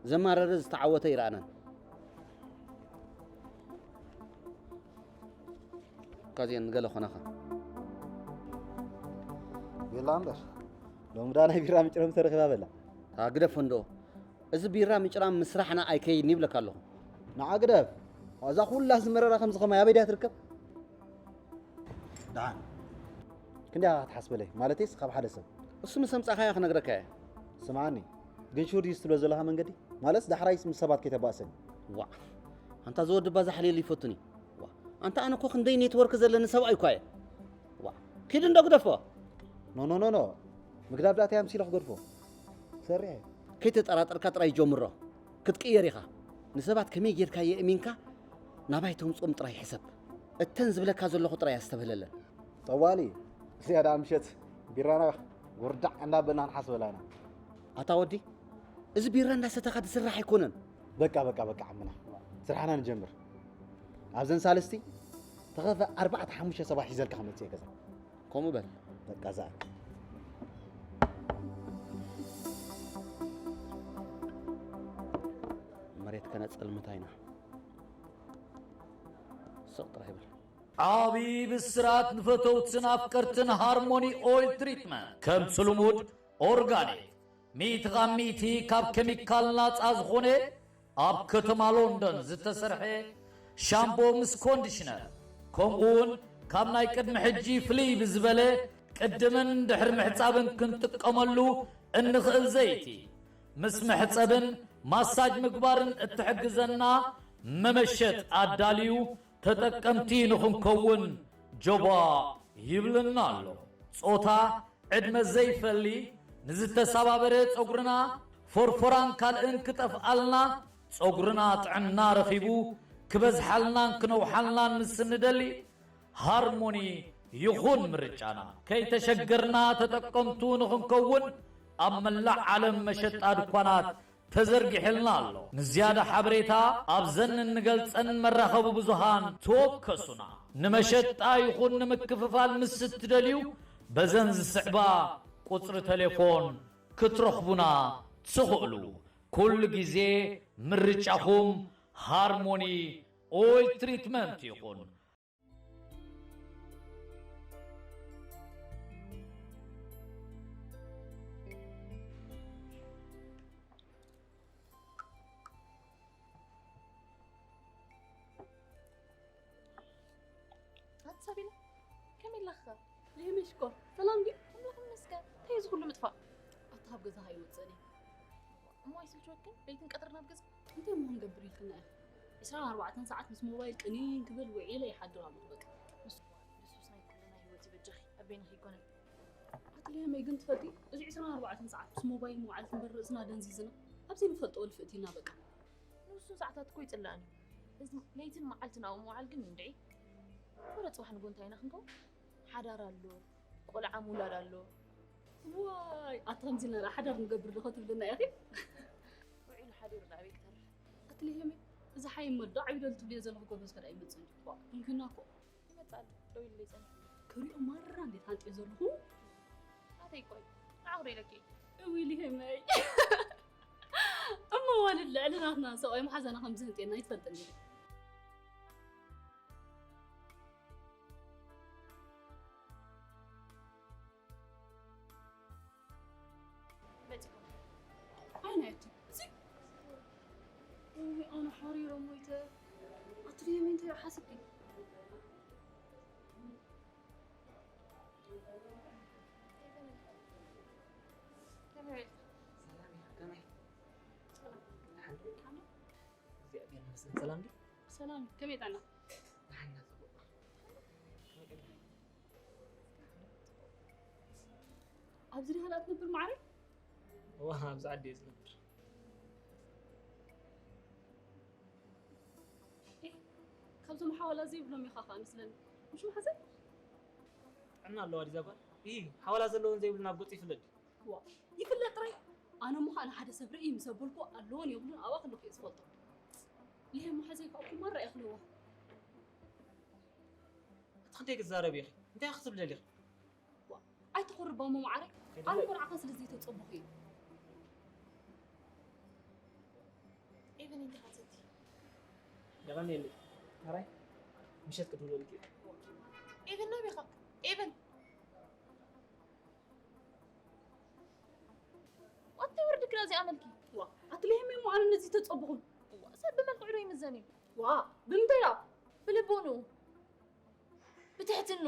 ዘማረረ ዝተዓወተ ይረኣናን። ካዚአን ንገለ ኾነኻ። ቤላ እምበር፣ ሎሚ ዳ ናይ ቢራ ምጭራም ተረኺባ በላ። ኣታ ግደፎ እንዶ። እዚ ቢራ ምጭራም ምስ ስራሕና ኣይከይድን ይብለካ ኣለኹ። ንዓ ግደፍ። እዛ ኩላ ዝመረራ ከምዚ ኸማይ ኣበይ ድያ ትርከብ? ደሓን። ክንደይ ኢኻ ክትሓስበለይ? ማለተይስ ካብ ሓደ ሰብ? እሱ ምስ ኣምጻኻዮ ክነግረካ እየ። ስምዓኒ፣ ግን ሹር ድዩ ትብሎ ዘለኻ መንገዲ? ማለትስ ዳሕራይስ ምስ ሰባት ከይተባእሰኒ። ዋእ፣ ኣንታ እዚ ወዲ እባ ዛሕልየሉ ይፈቱኒ። ዋእ፣ ኣንታ ኣነ እኮ ክንደይ ኔትወርክ ዘለኒ ሰብኣይ እኳ እየ። ዋእ፣ ኪድ እንዶ ግደፎ። ኖ፣ ኖ፣ ኖ፣ ኖ። ምግዳፍ ዳእተይ ኣምሲለ ክገድፎ። ሰሪሐ። ከይተጠራጠርካ ጥራይ ጀምሮ። ክትቅየር ኢኻ። ንሰባት ከመይ ጌርካ የእሚንካ ናባይ ተምጽኦም ጥራይ ሕሰብ። እተን ዝብለካ ዘለኹ ጥራይ ኣስተብህለለን። ጠዋሊ፣ እዚኣ ደኣ ምሸት ቢራና ጉርዳዕ እንዳበልና ንሓስበላ ኢና። ኣታ ወዲ፣ እዚ ቢራ እንዳሰተኻ ዝስራሕ ኣይኮነን። በቃ፣ በቃ፣ በቃ፣ ዓምና። ስራሕና ንጀምር። ኣብዘን ሳልስቲ ተኸፈ ኣርባዕተ ሓሙሽተ ሰባት ሒዘልካ ክመጽእ እየ ገዛ። ከምኡ በል። በቃ፣ ዝኣክል። መሬት ከነጸልምታ ኢና። ስቕ ጥራይ በል። ዓቢ ብስራት ንፈተውትን ኣፍቀርትን ሃርሞኒ ኦይል ትሪትመንት። ከምቲ ልሙድ ኦርጋኒክ፣ ሚእቲ ካብ ሚእቲ ካብ ኬሚካል ናጻ ዝኾነ፣ ኣብ ከተማ ሎንደን ዝተሰርሐ ሻምፖ ምስ ኮንዲሽነር፣ ከምኡውን ካብ ናይ ቅድሚ ሕጂ ፍልይ ብዝበለ ቅድምን ድሕሪ ምሕጻብን ክንጥቀመሉ እንኽእል ዘይቲ፣ ምስ መሕጸብን ማሳጅ ምግባርን እትሕግዘና መመሸጥ ኣዳልዩ ተጠቀምቲ ንኽንከውን ጆባ ይብልና ኣሎ። ጾታ፣ ዕድመ ዘይፈሊ፣ ንዝተሰባበረ ጸጉርና፣ ፎርፎራን ካልእን ክጠፍኣልና፣ ጸጉርና ጥዕና ረኺቡ ክበዝሓልናን ክነውሓልናን ምስ እንደሊ፣ ሃርሞኒ ይኹን ምርጫና። ከይተሸገርና ተጠቀምቱ ንኽንከውን፣ ኣብ መላእ ዓለም መሸጣ ድኳናት ተዘርጊሕልና ኣሎ። ንዝያዳ ሓበሬታ ኣብዘን እንገልጸን መራኸቢ ብዙሃን ተወከሱና። ንመሸጣ ይኹን ንምክፍፋል ምስ እትደልዩ፣ በዘን ዝስዕባ ቁጽሪ ቴሌፎን ክትረኽቡና ትኽእሉ። ኩሉ ግዜ ምርጫኹም ሃርሞኒ ኦይል ትሪትመንት ይኹን። ኣቲ ሳቢና፣ ከመይ ኣለኻ? ሌሚ ሽኮር፣ ሰላም ድዩ? ኣምላኽ ይመስገን። እንታይ እዩ እዚ ኩሉ ምጥፋእ? ኣታ ካብ ገዛ ኣይወጽእን እየ። እሞ ኣይስልችወክን? ለይትን ቀትርን ኣብ ገዛ? እንታይ እሞ ክንገብር ኢልክና እያ? ዕስራን ኣርባዕተን ሰዓት ምስ ሞባይል ቅኒን ክብል ውዒለ ይሓድር ኣለኹ በቃ። ንሱ እኳ ልሱስ ናይ ኩልና ህይወት እዩ በጃኺ፣ ኣበይንኺ ኣይኮነን። ኣቲ ሌመይ ግን ትፈልጢ፣ እዚ ዕስራን ኣርባዕተን ሰዓት ምስ ሞባይል ምውዓል እምበር ርእስና ደንዚዝና፣ ኣብ ዘይንፈልጦ ልፍእት ኢልና በቃ። ንውሱን ሰዓታት እኮ ይጽላእን እዩ። እዚ ለይትን መዓልትን ኣብኡ ምውዓል ግን እንድዒ። ወረ ጽባሕ ንጎ እንታይ ኢና ክንከውን? ሓዳር ኣሎ፣ ቆልዓ ምውላድ ኣሎ። ዋይ ኣታ ከምዚ ነራ ሓዳር ንገብር ዶ ክትብልና ኢኺ? ውዒሉ ሓዲሩ ንኣበይ ክተርፍ? ኣትሊሄመ እዚ ሓይ መዶ ዓቢደሉ ትብልዮ ዘለኹ ጎበዝ ፈዳ ይመጽእ እንጂ እኮ እንኪና እኮ ይመጽእ ኣሎ። ደው ኢሉ ይጸንሕ። ክሪኦ ማራ እንዴት ሃንጥዮ ዘለኹ? ኣተይ ቆይ ንዓኹ ዶ ኢለኪ? እዊ ሊሄመይ እሞ ዋልድ ልዕሊ ናትና ሰብኣይ መሓዛና ከም ዝህንጤና ይትፈልጥን ኢኺ። መጺኹም። ኣይናየቱ እዚ እዊ ኣነ ሓሪሮ ሞይተ ኣትሪየ ምንተ ሓስብ ከመይ ሰላም ኢኻ? ከመይ? ደሓን ዶ? እግዚኣብሔር ይመስገን። ሰላም ድዩ? ሰላም፣ ከመይ ጠና? ደሓን ኢና፣ ጽቡቕ። ከመይ ቀኒኻ? ኣብዚ ዲኻ ትነብር ማዕረይ? እዋ፣ ኣብዚ ዓዲ እየ ዝነብር። ኤህ፣ ካብዞም ሓዋላ ዘይብሎም ኢኻ ኸኣ መስለኒ። ምሽ መሓዘይ? ጥዕና ኣለዋ ዲዛ ጓል? ኢ፣ ሓዋላ ዘለዎን ዘይብሉን ኣብ ገጹ ይፍለጥ ድዩ? ዋ፣ ይፍለጥ ጥራይ። ኣነ እሞ ኸኣ ንሓደ ሰብ ርእይ ምስ ኣበልኩ ኣለዎን የብሉን ኣብኣ ከለኹ እየ ዝፈልጦ። ይሄ መሓዘይ ከኣ እኮ ማራ እየ ክለዋ። እቲ ክንደይ ክትዛረቢ ኢኺ? እንታይ ክትብሊ ደሊኺ? ዋ፣ ኣይትኾርባ እሞ ማዓረይ። ከይደ ኣነ ቆልዓኻ ስለ ዘይተጸበኹ እየ። ኤቨን እንዲኻ ዘቲ። የቐንየለይ። ሕራይ ምሸት ክድውለልኪ እየ። ኤቨን ናበይ ኢኻ? ኤቨን። ዋት ወርድ ክላ እዚኣ መልኪ። ዋ፣ ኣትለይም እሞ ኣነ ነዚ ተጸበኹን። ዋ፣ ሰብ ብመልክዑ ዶ ይምዘን እዩ? ዋ፣ ብምንታይ ደኣ? ብልቦኑ፣ ብትሕትኑ፣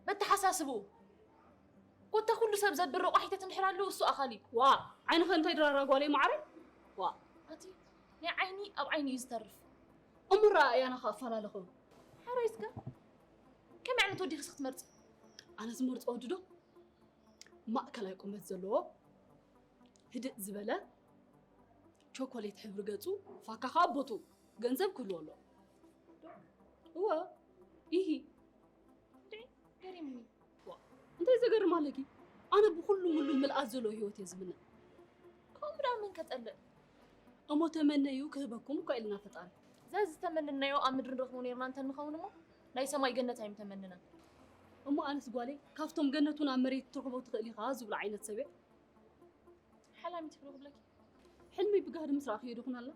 በተሓሳስቡ። ኮታ ኩሉ ሰብ ዘብር ረቋሒተት እንድሕር ኣለዉ እሱ ኣኻሊ። ዋ፣ ዓይንኸ እንታይ ድራራ ጓለይ ማዕረ? ዋ። ኣቲ ናይ ዓይኒ ኣብ ዓይኒ እዩ ዝተርፍ። እሞ ረኣያና ኸኣ ኣፈላለኹም። ሓራይ እስከ ከመይ ዓይነት ወዲ ኢኺ ክትመርጺ? ኣነ ዝመርጾ ወዲ ዶ? ማእከላይ ቁመት ዘለዎ፣ ህድእ ዝበለ፣ ቸኮሌት ሕብሪ ገጹ፣ ፋካ ኸኣ ቦቱ፣ ገንዘብ ክህልዎ ኣለዎ። እወ፣ ኢሂ። እንድዒ፣ ገሪምኒ። ዋ፣ እንታይ ዘገርም ኣለኪ? ኣነ ብኹሉ ሙሉ ምልኣት ዘለዎ ህይወት እየ ዝምነ። ከምኡ ደኣ መን ከጸልእ? እሞ ተመነዩ ክህበኩም እኳ ኢልና ፈጣሪ። ዘዚ ዝተመነናዮ ኣብ ምድሪ ንረኽቦ ነይርና እንተ ንኸውን እሞ፣ ናይ ሰማይ ገነት ኣይምተመንናን። እሞ ኣነስ ጓለይ፣ ካብቶም ገነት እውን ኣብ መሬት ትረኽቦ ትኽእል ኢኻ ዝብሉ ዓይነት ሰብ እየ። ሓላሚት ዶ ክብለኪ? ሕልሚ ብጋህዲ ምስ ረኣኽዮ ዶ ይኹን ኣላ?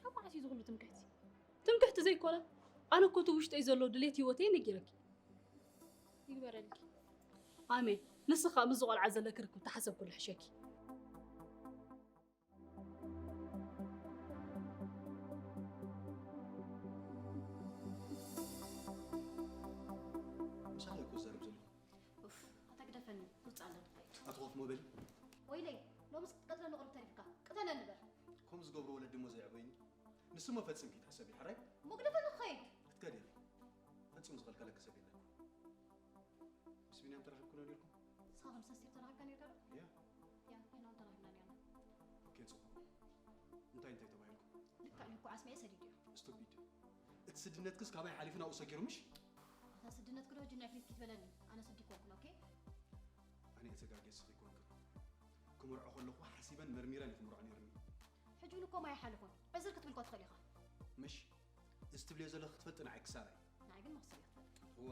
ካብ መዓስ እዩ እዚ ኩሉ ትምክሕቲ? ትምክሕቲ ዘይኮነ፣ ኣነ እኮ እቲ ውሽጠይ ዘሎ ድሌት ህይወተይ ነጊረኪ። ይግበረልኪ። ኣሜን። ንስኻ ምስ ዝቖልዓ ዘለኪ ርክብ ተሓሰብኩ ልሕሸኪ። ምሳኻ እኮ ዝዛረብ ዘለኹ። ኡፍ፣ ኣታ ግደፈኒ፣ ውጽእ ኣለኒ። ኣቲ ኮፍ ሞ በሊ። ወይለይ፣ ሎምስ ክትቀትለኒ ቁሩብ ተሪፍካ። ቅተለኒ በል። ከምኡ ዝገብሩ ወለዲ እሞ ዘየዕበዩኒ። ንሱ እሞ ፈጺምኪ ትሕሰቢ፣ ሕራይ? እሞ ግደፈኒ ክኸይድ። ክትከዲ ኢኺ። ፈጺሙ ዝኸልከለኪ ሰብ የለን። ምስ ቢንያም ተራኺብኩ ዶ ነይርኩም? ንስኻ ምስ ኣስቴር ተራኺብካ ነይርካ ዶ? ያ። ያ፣ ንሕና እውን ተራኺብና ነይርና። ኦኬ፣ ጽቡቕ። እንታይ እንታይ ተባሂልኩም? ልክዕ እዩ እኮ፣ ኣስሚዐ ሰዲዱ እዩ። ስቱፒድ። እቲ ስድነትክስ ካባይ ሓሊፉ ናብኡ ሰጊሩ ምሽ? ኣታ ስድነትኪ ዶ ሕጂ ናይ ፊት ኪትበለኒ? ኣነ ስዲ ኮንኩን፣ ኦኬ? ኣነ እየ ተጋግየ፣ ንስኺ ኣይኮንክን። ክምርዖ ከለኹ ሓሲበን መርሚረን እየ ክምርዖ ነይሩኒ። ሕጂ እውን እኮ ማይ ሓለፎን። ዕዝር ክትብል እኮ ትኽእል ኢኻ። ምሽ? እዚ ትብልዮ ዘለኺ ክትፈልጢ ንዓይ ክሳራ እዩ። ንዓይ ግን መኽሰብ እየ ክትፈልጥ። እወ፣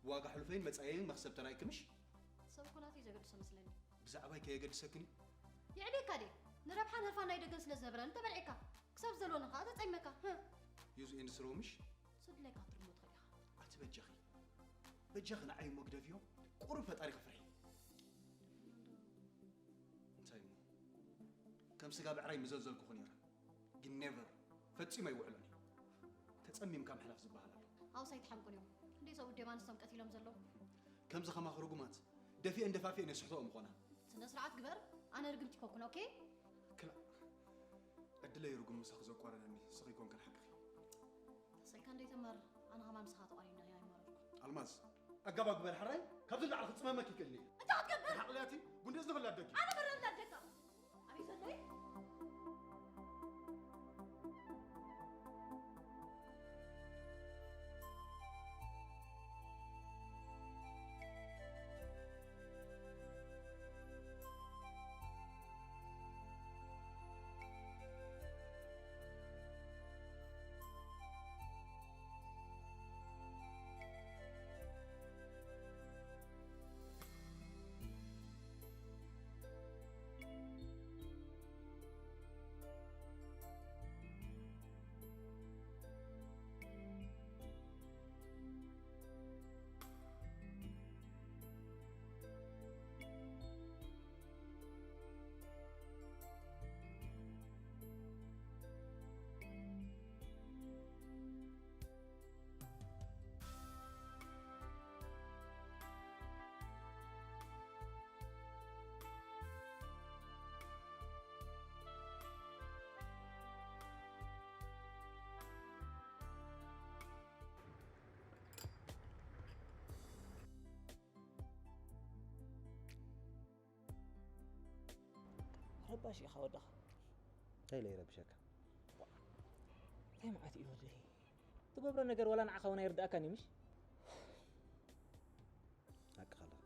ብዋጋ ሕሉፈይን መጻኢየይን መኽሰብ ተራእይኪ ምሽ? ሰብ እኮ ናተይ ዘገድሶ መስለኒ። ብዛዕባይ ከየገድሰክን እዩ? የዕብየካ ድየ? ንረብሓን ህርፋን ናይ ደገን ስለ ዝነብረኒ ተበልዒካ። ክሳብ ዘለኒ ከኣ ተጸይመካ። ህህ። ዩዝ ኤንድ ስሮ ምሽ? ስድለይካ ክትርሞ ትኽእል ኢኻ። ኣቲ በጃኺ፣ በጃኺ ንዓይ እሞ ግደፍዮ፣ ቁሩብ ፈጣሪ ክፍርሒ። እንታይ እሞ? ከም ስጋ ብዕራይ ምዘዘልኩኺ ነይረ። ግን ኔቨር፣ ፈጺሙ ኣይውዕሎን እዩ። ተጸሚምካ ምሕላፍ ዝበሃል ኣሎ። ሃውስ ኣይትሓምቁን እዮም። ክንደይ ሰብኡት ድዮም ኣንስቶም ቀቲሎም ዘለዉ? ከምዚ ከማኺ ርጉማት፣ ደፊአን ደፋፊአን እየ ስሕተኦ ምኾና። ስነ ስርዓት ግበር፣ ኣነ ርግምቲ ኮንኩን፣ ኦኬ? ክላእ፣ ዕድለይ ርጉም ምሳኺ ዘቋረነኒ ንስኺ ኮንክን ሓቅኺ። ተሰይካ እንደ ተማር ኣነ ከማን ምሳኻ ተቋሪና እያ ኣይማረርኩ። ኣልማዝ፣ ኣጋባብ ግበር ሕራይ፣ ካብዚ ንላዕሊ ክጽመመኪ ይክእልኒ እየ። እንታይ ክትገብር? ሓቕልያቲ፣ ጉንደዝ ንኽላ ደጊ። ኣነ በረላ ደካ። ኣበይ ዘሎ እየ? ባሽ ኢኻ ወድኻ። እንታይ ኢለ ይረብሸካ? እንታይ መዓት እዩ ወደይ? ትገብሮ ነገር ዋላ ንዓኻ እውን ኣይርድኣካን እዩ ምሽ? ሓቅኻ ኣለኻ።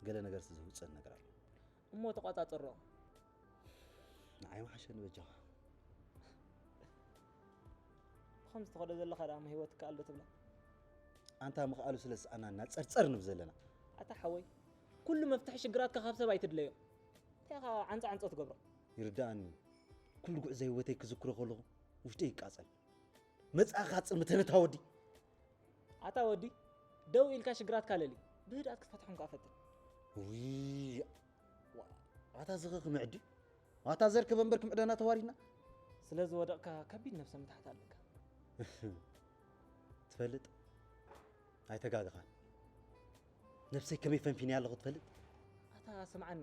ገለ ነገር ስለ ዝውፀን ነገር ኣሎ። እሞ ተቋጻጽሮ። ንዓይ መሓሸኒ በጃኻ። ብኸምዚ ትኸዶ ዘለኻ ደኣ ህይወት ይከኣል ዶ ትብላ? ኣንታ ምኽኣሉ ስለ ዝሰኣናና ጸርጸር ንብ ዘለና። ኣታ ሓወይ፣ ኩሉ መፍትሒ ሽግራትካ ካብ ሰብ ኣይትድለዮ። እንታይ ኢኻ ዓንጻ ዓንጾ ትገብሮ? ይርድኣኒ። ኩሉ ጉዕዞ ህይወተይ ክዝክሮ ከለኹ ውሽጠይ ይቃጸል። መጻእኻ ጽልምተነታ ወዲ። ኣታ ወዲ፣ ደው ኢልካ ሽግራትካ ለሊ፣ ብህድኣት ክትፈትሖም ከኣ ፈትን። ውይ፣ ዋ-፣ ዋታ ዝኸ ክምዕድ? ዋታ ዘርከብ እምበር ክምዕደና ተዋሪድና? ስለ ዝወደቕካ ከቢድ ነብሰ ምትሓት ኣለካ። ትፈልጥ? ኣይተጋግኻን። ነብሰይ ከመይ ፈንፊንያ ኣለኹ ትፈልጥ? ኣታ ስምዓኒ፣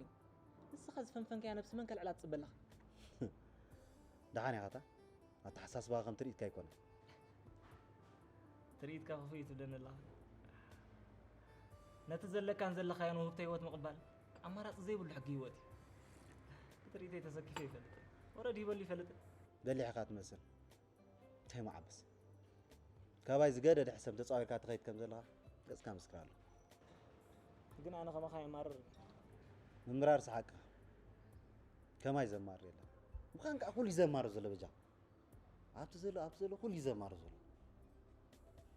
ንስኻ ዝፈንፈንካያ ነብሲ መን ከልዕላ ትጽበ ኣለኻ? ደሓን ኢኻ ኣታ? ኣተሓሳስባኻ ከም ትርኢትካ ኣይኮነን። ትርኢትካ ክፉእ እዩ ትብለኒ ኣለኻ። ነቲ ዘለካን ዘለኻዮን ውህብቶ ህይወት ምቕባል ኣማራጺ ዘይብሉ ሕጊ ህይወት እዩ። እቲ ትርኢተይ ተሰኪፈ ይፈልጥን ወረድ ሂበሉ ይፈልጥን። በሊሕኻ ትመስል። እንታይ መዓበስ? ካባይ ዝገደደ ሕሰም ተጻዊርካ ትኸይድ ከም ዘለኻ ገጽካ ምስክር ኣሎ። ግን ኣነ ከማኻ የማርር። ምምራር ሰሓቅኻ። ከማይ ዘማርር የለን። ምዃን ከኣ ኩሉ እዩ ዘማርር ዘሎ በጃ። ኣብቲ ዘሎ፣ ኣብቲ ዘሎ ኩሉ እዩ ዘማርር ዘሎ።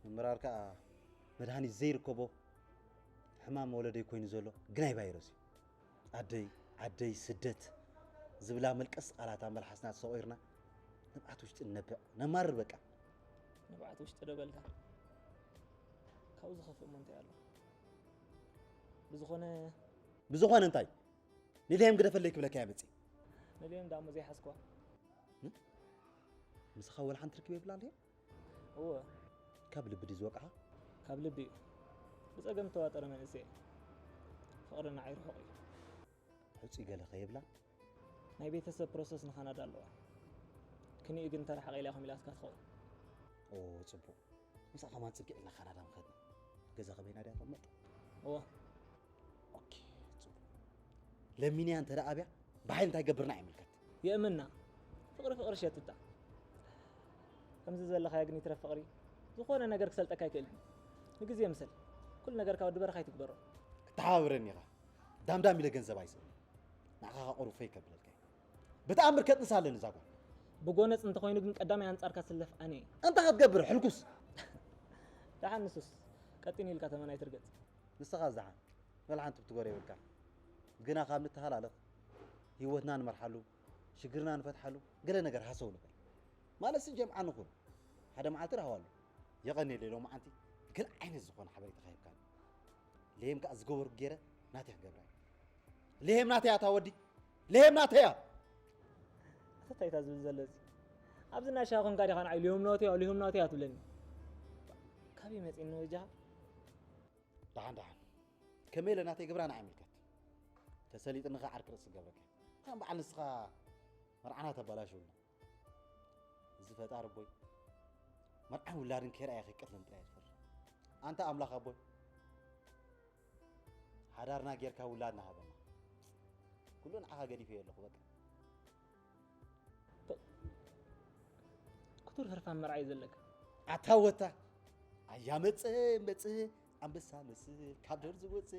ምምራር ከኣ መድሃኒት ዘይርከቦ ሕማም ወለደይ ኮይኑ ዘሎ ግናይ ቫይረስ እዩ። ኣደይ፣ ዓደይ፣ ስደት ዝብላ መልቀስ ቃላት ኣብ መልሓስና ተሰቑርና ንብዓት ውሽጢ ንነብዕ፣ ነማርር በቃ። ንብዓት ውሽጢ ዶ በልካ? ካብኡ ዝኸፍእ እሞ እንታይ ኣሎ? ብዝኾነ ብዝኾነ እንታይ? ንልሄም ግደፈለይ ክብለካ እየ መጺእ። ንልሄም ደኣ እሞ ዘይሓዝክዋ። ን-? ምሳኻ ወላ ሓንቲ ርክብ የብላን ድያ? እወ። ካብ ልቢ ድዩ ዝወቅዓ? ካብ ልቢ እዩ። ብጸገም እተዋጠረ መንእሰይ እዩ። ፍቕሪ ንዓይ ርሑቕ እዩ። ሕጹይ ገለ ከ የብላን? ናይ ቤተሰብ ፕሮሰስ ንካናዳ ኣለዋ። ክንዩ ግን ተረሓቐ ኢላ ኢኹም ኢላትካ ትኸውን። ኦ፣ ጽቡቕ። ምሳኻ ከማን ጽግዕ ኢልና ካናዳ ምኸድና። ገዛ ከበይና ድያ ተቐመጥ? እወ። ኦኬ፣ ጽቡቕ። ለሚንያ እንተ ደኣ ኣብያ፣ ብሓይሊ እንታይ ገብርና ኣይምልከት። የእምና። ፍቕሪ ፍቕሪ ሸትታ። ከምዚ ዘለኻዮ ግን ይትረፍ ፍቕሪ። ዝኾነ ነገር ክሰልጠካ ኣይክእልን። ንግዜ ምሰል። ኩሉ ነገርካ ወዲ በረኻ ኣይትግበሮ። ክተሓባብረኒ ኢኻ። ዳምዳም ኢለ ገንዘብ ኣይስእን። ንዓኻ ከኣ ቁሩብ ፈይ ከብለልካ እየ። ብተኣምር ከጥንሳ ኣለኒ እዛ ጓል። ብጎነጽ እንተኾይኑ ግን ቀዳማይ ኣንጻርካ ዝስለፍ ኣነ እየ። እንታይ ክትገብር ሕልኩስ? ደሓን ንሱስ ቀጢን ኢልካ ተመን ኣይትርገጽ። ንስኻ ዝደሓን። ወላ ሓንቲ ክትጎር የብልካን። ግና ካብ ንተሃላለኽ፣ ህይወትና ንመርሓሉ፣ ሽግርና ንፈትሓሉ፣ ገለ ነገር ሃሰው ንበል። ማለትሲ ጀምዓ ንኹን። ሓደ መዓልቲ ራህዋ ኣሎ። የቐንየለይ ሎማዓንቲ ገለ ዓይነት ዝኾነ ሓበሬታ ከሂብካኒ። ለሄም ከኣ ዝገበርኩ ገይረ ናተይ ክገብራ እየ። ለሄም ናተይ እያ እታ ወዲ። ለሄም ናተይ እያ። ኣታ እንታይ እታ ዝብል ዘሎ እዚ? ኣብዚ ናይ ሻሂ ኮንካ ዲኻ ንዓይ ልሂም ናተይ እያ፣ ልሂም ናተይ እያ ትብለኒ? ካበይ መጺእኒ ወጃኻ? ደሓን ደሓን። ከመይ ኢለ ናተይ ግብራ ንዓይ ይምልከት። ተሰሊጥኒ ኸዓ ዓርኪ ርእሲ ክገብረካ። ከም በዓል ንስኻ መርዓና ተበላሽውና። እዚ ፈጣሪ ኣቦይ፣ መርዓን ውላድን ከይረኣየ ከይቀትለን ጥራይ እየ ዝፈሪ። ኣንታ ኣምላኽ ኣቦይ፣ ሓዳርና ጌርካ ውላድና ሃበና። ኩሉ ንዓኻ ገዲፈዮ ኣለኹ በቃ። ክቱር ህርፋን መርዓ እዩ ዘለካ። ኣታ ወታ፣ ኣያ መጸ፣ መጸ፣ ኣንበሳ መስል፣ ካብ ደርዚ ወጸ፣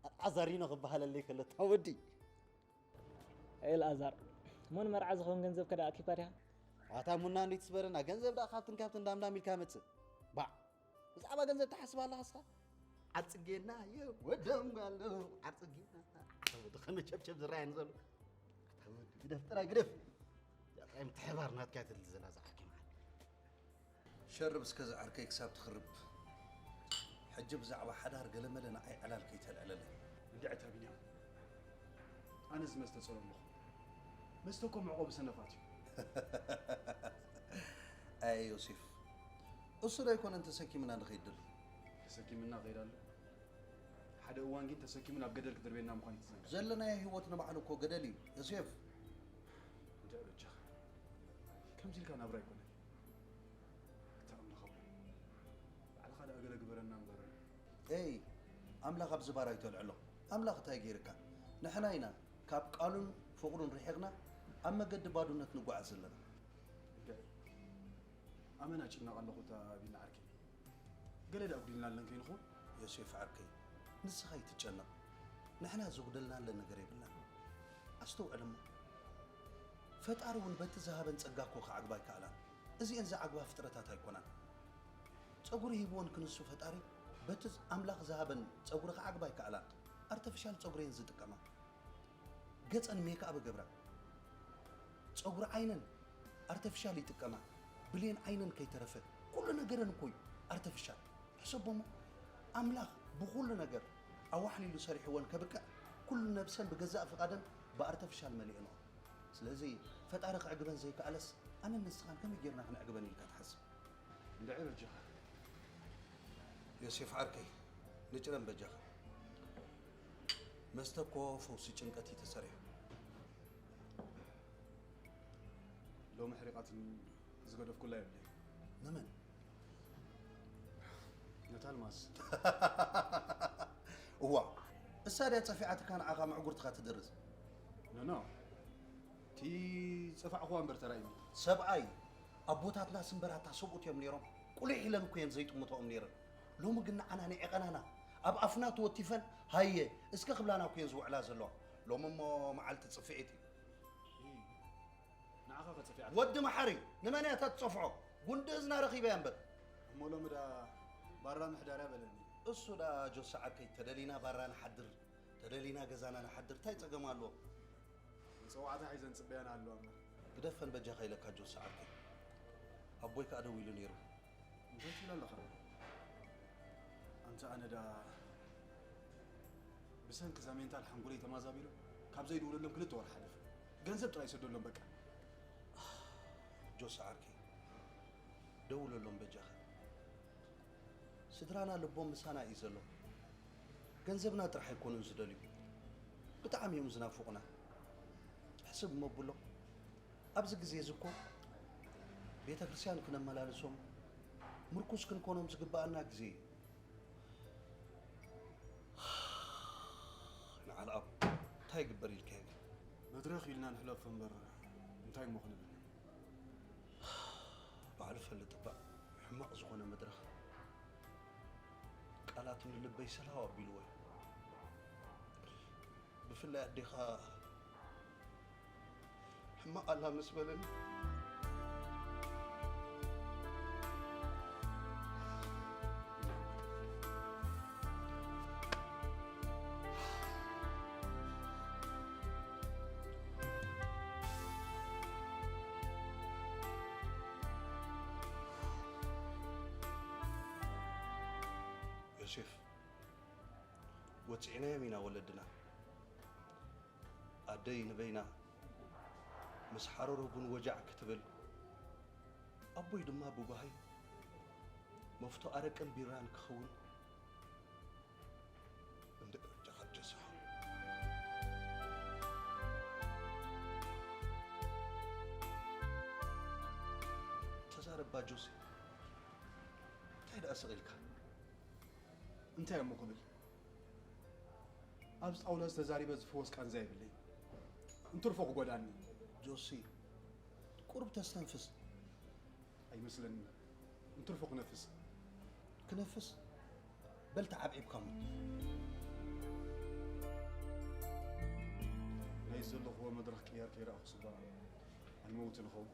ኣልዓዛሪኖ ክበሃለለይ ከሎ፣ እታ ወዲ። ኤልኣዛር፣ እሞ ንመርዓ ዝኸውን ገንዘብ ከ ደኣ ኣኪብካ ዲኻ? ኣታ ሙና እንዴት ትስበረና፣ ገንዘብ ደኣ ካብትን ካብትን ዳምዳም ኢልካ መጽእ። ባዕ፣ ብዛዕባ ገንዘብ ትሓስብ ኣለኻ እስኻ? ዓርጽጌና፣ የ ወደም ጓሎ፣ ዓርጽጌና። ኣታ ወዲ ከመይ ቸብቸብ ዝረኣየኒ ዘሎ። ኣታ ወዲ ግደፍ፣ ጥራይ ግደፍ። እዚኣ ጥራይ ምትሕባር ናትካ እያ ትደሊ ዘላ እዛ ዓርኪ መዓል። ሸርብ እስከ ዝዓርከይ ክሳብ ትኽርብ። ሕጂ ብዛዕባ ሓዳር ገለመለ ንዓይ ዕላል ከይተልዕለለይ። እንድዒ እታ ቢንያም፣ ኣነስ መስተ ጸለምኹ። መስተ እኮ መዕቆቢ ሰነፋት እዩ። ኣየ ዮሴፍ፣ እሱ ዶ ኣይኮነን ተሰኪምና ንኸይድ ድል? ተሰኪምና ኸይድ ኣሎ። ሓደ እዋን ግን ተሰኪሙ ናብ ገደል ክድርቤና ምዃን ይትዘንጋዕ። ዘለናዮ ህይወት ንባዕሉ እኮ ገደል እዩ ዮሴፍ። እንድዒ በጃኻ፣ ከምዚ ኢልካ ናብራ ኣይኮነን። ኣታ ኣምላኽ ኣቦይ፣ ባዕልኻ ደኣ ገለ ግበረና እምበር። ኤይ፣ ኣምላኽ ኣብዚ ባር ኣይተልዕሎ። ኣምላኽ እንታይ ገይርካ? ንሕና ኢና ካብ ቃሉን ፍቕሩን ርሒቕና ኣብ መገዲ ባዶነት ንጓዓዝ ዘለና። እንድዒ፣ ኣመና ጭነቕ ኣለኹ እታ ቢና ዓርከይ። ገለ ደኣ ኣጉዲልና ኣለን ከይንኸውን? ዮሴፍ ዓርከይ፣ ንስኻ ኣይትጨነቕ። ንሕና ዘጉደልና ኣለ ነገር የብልናን። ኣስተውዕል እሞ፣ ፈጣሪ እውን በቲ ዝሃበን ጸጋ እኮ ክዓግባ ኣይከኣላን። እዚኤን ዝዓግባ ፍጥረታት ኣይኮናን። ጸጉሪ ሂብወን ክንሱ ፈጣሪ በቲ ኣምላኽ ዝሃበን ጸጉሪ ክዓግባ ኣይከኣላን። ኣርተፊሻል ጸጉሪ እየን ዝጥቀማ። ገጸን ሜክኣፕ እገብራ። ጸጉሪ ዓይነን ኣርተፊሻል ይጥቀማ። ብሌን ዓይነን ከይተረፈ ኩሉ ነገረን እኮ እዩ ኣርተፊሻል። ሕሰቦሞ፣ ኣምላኽ ብኹሉ ነገር ኣዋሕሊሉ ሰሪሕወን ከብቅዕ፣ ኩሉ ነብሰን ብገዛእ ፍቓደን ብኣርተፊሻል መሊእንኦ። ስለዚ ፈጣሪ ክዕግበን ዘይከኣለስ ኣነን ንስኻን ከመይ ጌርና ክንዕግበን ኢልካ ትሓስብ? እንድዒ በጃኻ። ዮሴፍ ዓርከይ፣ ንጭረን በጃኻ። መስተ እኮ ፈውሲ ጭንቀት እዩ ተሰሪሑ። ሎሚ ሕሪቓትኒ ዝገደፍኩላ የብለይ። ንመን? ነታ ኣልማዝ። እዋ፣ እሳ ድያ ጸፊዓትካ ንዓኻ ምዕጉርትኻ ትድርዝ? ኖ፣ ኖ። እቲ ጸፋዕኹዋ እምበር ተራእዩኒ። ሰብኣይ፣ ኣቦታትና ስምበራታ ሰብኡት እዮም ነይሮም። ቁሊሕ ኢለን እኮ እየን ዘይጥምቶኦም ነይረን። ሎሚ ግን ንዓና ንዒቐናና፣ ኣብ ኣፍና ተወቲፈን፣ ሃየ፣ እስከ ክብላና እኮ እየን ዝውዕላ ዘለዋ። ሎሚ እሞ መዓልቲ ጽፍዒት እዩ። ንዓኻ ከጸፊዓት። ወዲ መሓሪ፣ ንመን እያ እታ ትጸፍዖ? ጉንዲ እዝና ረኺበያ እምበር። እሞ ሎሚ ዳ ባራ ምሕዳርያ በለኒ። እሱ ዳ ጆሳ ዓርከይ፣ ተደሊና ባራ ንሓድር፣ ተደሊና ገዛና ንሓድር፣ እንታይ ጸገም ኣለዎ? ንጸዋዕታ ሒዘን ጽበያና ኣለዋ እምበር። ግደፈን በጃኻ ኢለካ ጆሳ ዓርከይ። ኣቦይ ከኣ ደዊሉ ነይሩ። እንታይ ትብል ኣለኻ? ኣንታ ኣነ ዳ ብሰንኪ እዛ ሜንታል ሓንጎለይ ተማዛቢሉ ካብ ዘይድውለሎም ክልተ ወርሒ ሓለፈ። ገንዘብ ጥራይ ይሰደሎም በቃ። ጆሳ ዓርከይ፣ ደውለሎም በጃኻ። ስድራና ልቦም ምሳና እዩ ዘሎ። ገንዘብና ጥራሕ ኣይኮኑን ዝደልዩ። ብጣዕሚ እዮም ዝናፍቑና። ሕስብ እሞ ኣብሎ። ኣብዚ ግዜ እዚ እኮ ቤተ ክርስቲያን ክነመላልሶም ምርኩስ ክንኮኖም ዝግብኣና ግዜ እዩ። ንዓል ኣብ እንታይ ይግበር ኢልካዮ ግን? መድረኽ ኢልና ንሕለፎ እምበር እንታይ እሞ ክንብል? ባዕሉ ፈልጥ እባ፣ ሕማቕ ዝኾነ መድረኽ። ቃላት ንልበይ ሰላው ኣቢልዎ እዩ። ብፍላይ ኣዴኻ ሕማቕ ኣላ ምስ በለኒ። ዮሴፍ፣ ወጽዕናዮም ኢና ወለድና። ኣደይ ንበይና ምስ ሓረሮ ቡን ወጃዕ ክትብል፣ ኣቦይ ድማ ብጓሂ መፍቶ ኣረቅን ቢራን ክኸውን እንድዒ በጃኻ ጀሳ። ተዛረባ ጆሴ፣ እንታይ ደኣ ስቕ ኢልካ? እንታይ እሞ ክብል? ኣብዚ ጣውላ ዝተዛሪበ ዝፍወስ ቃንዛ የብለይ። እንትርፎ ክጎዳኒ። ጆሲ፣ ቁሩብ ተስተንፍስ። ኣይመስለንን። እንትርፎ ክነፍስ። ክነፍስ? በል ተዓብዒብካ ሙት። ናይ ዘለኽዎ መድረኽ ቅያር ከይረኣኹ ስባ ኣንመውት ንኸውን።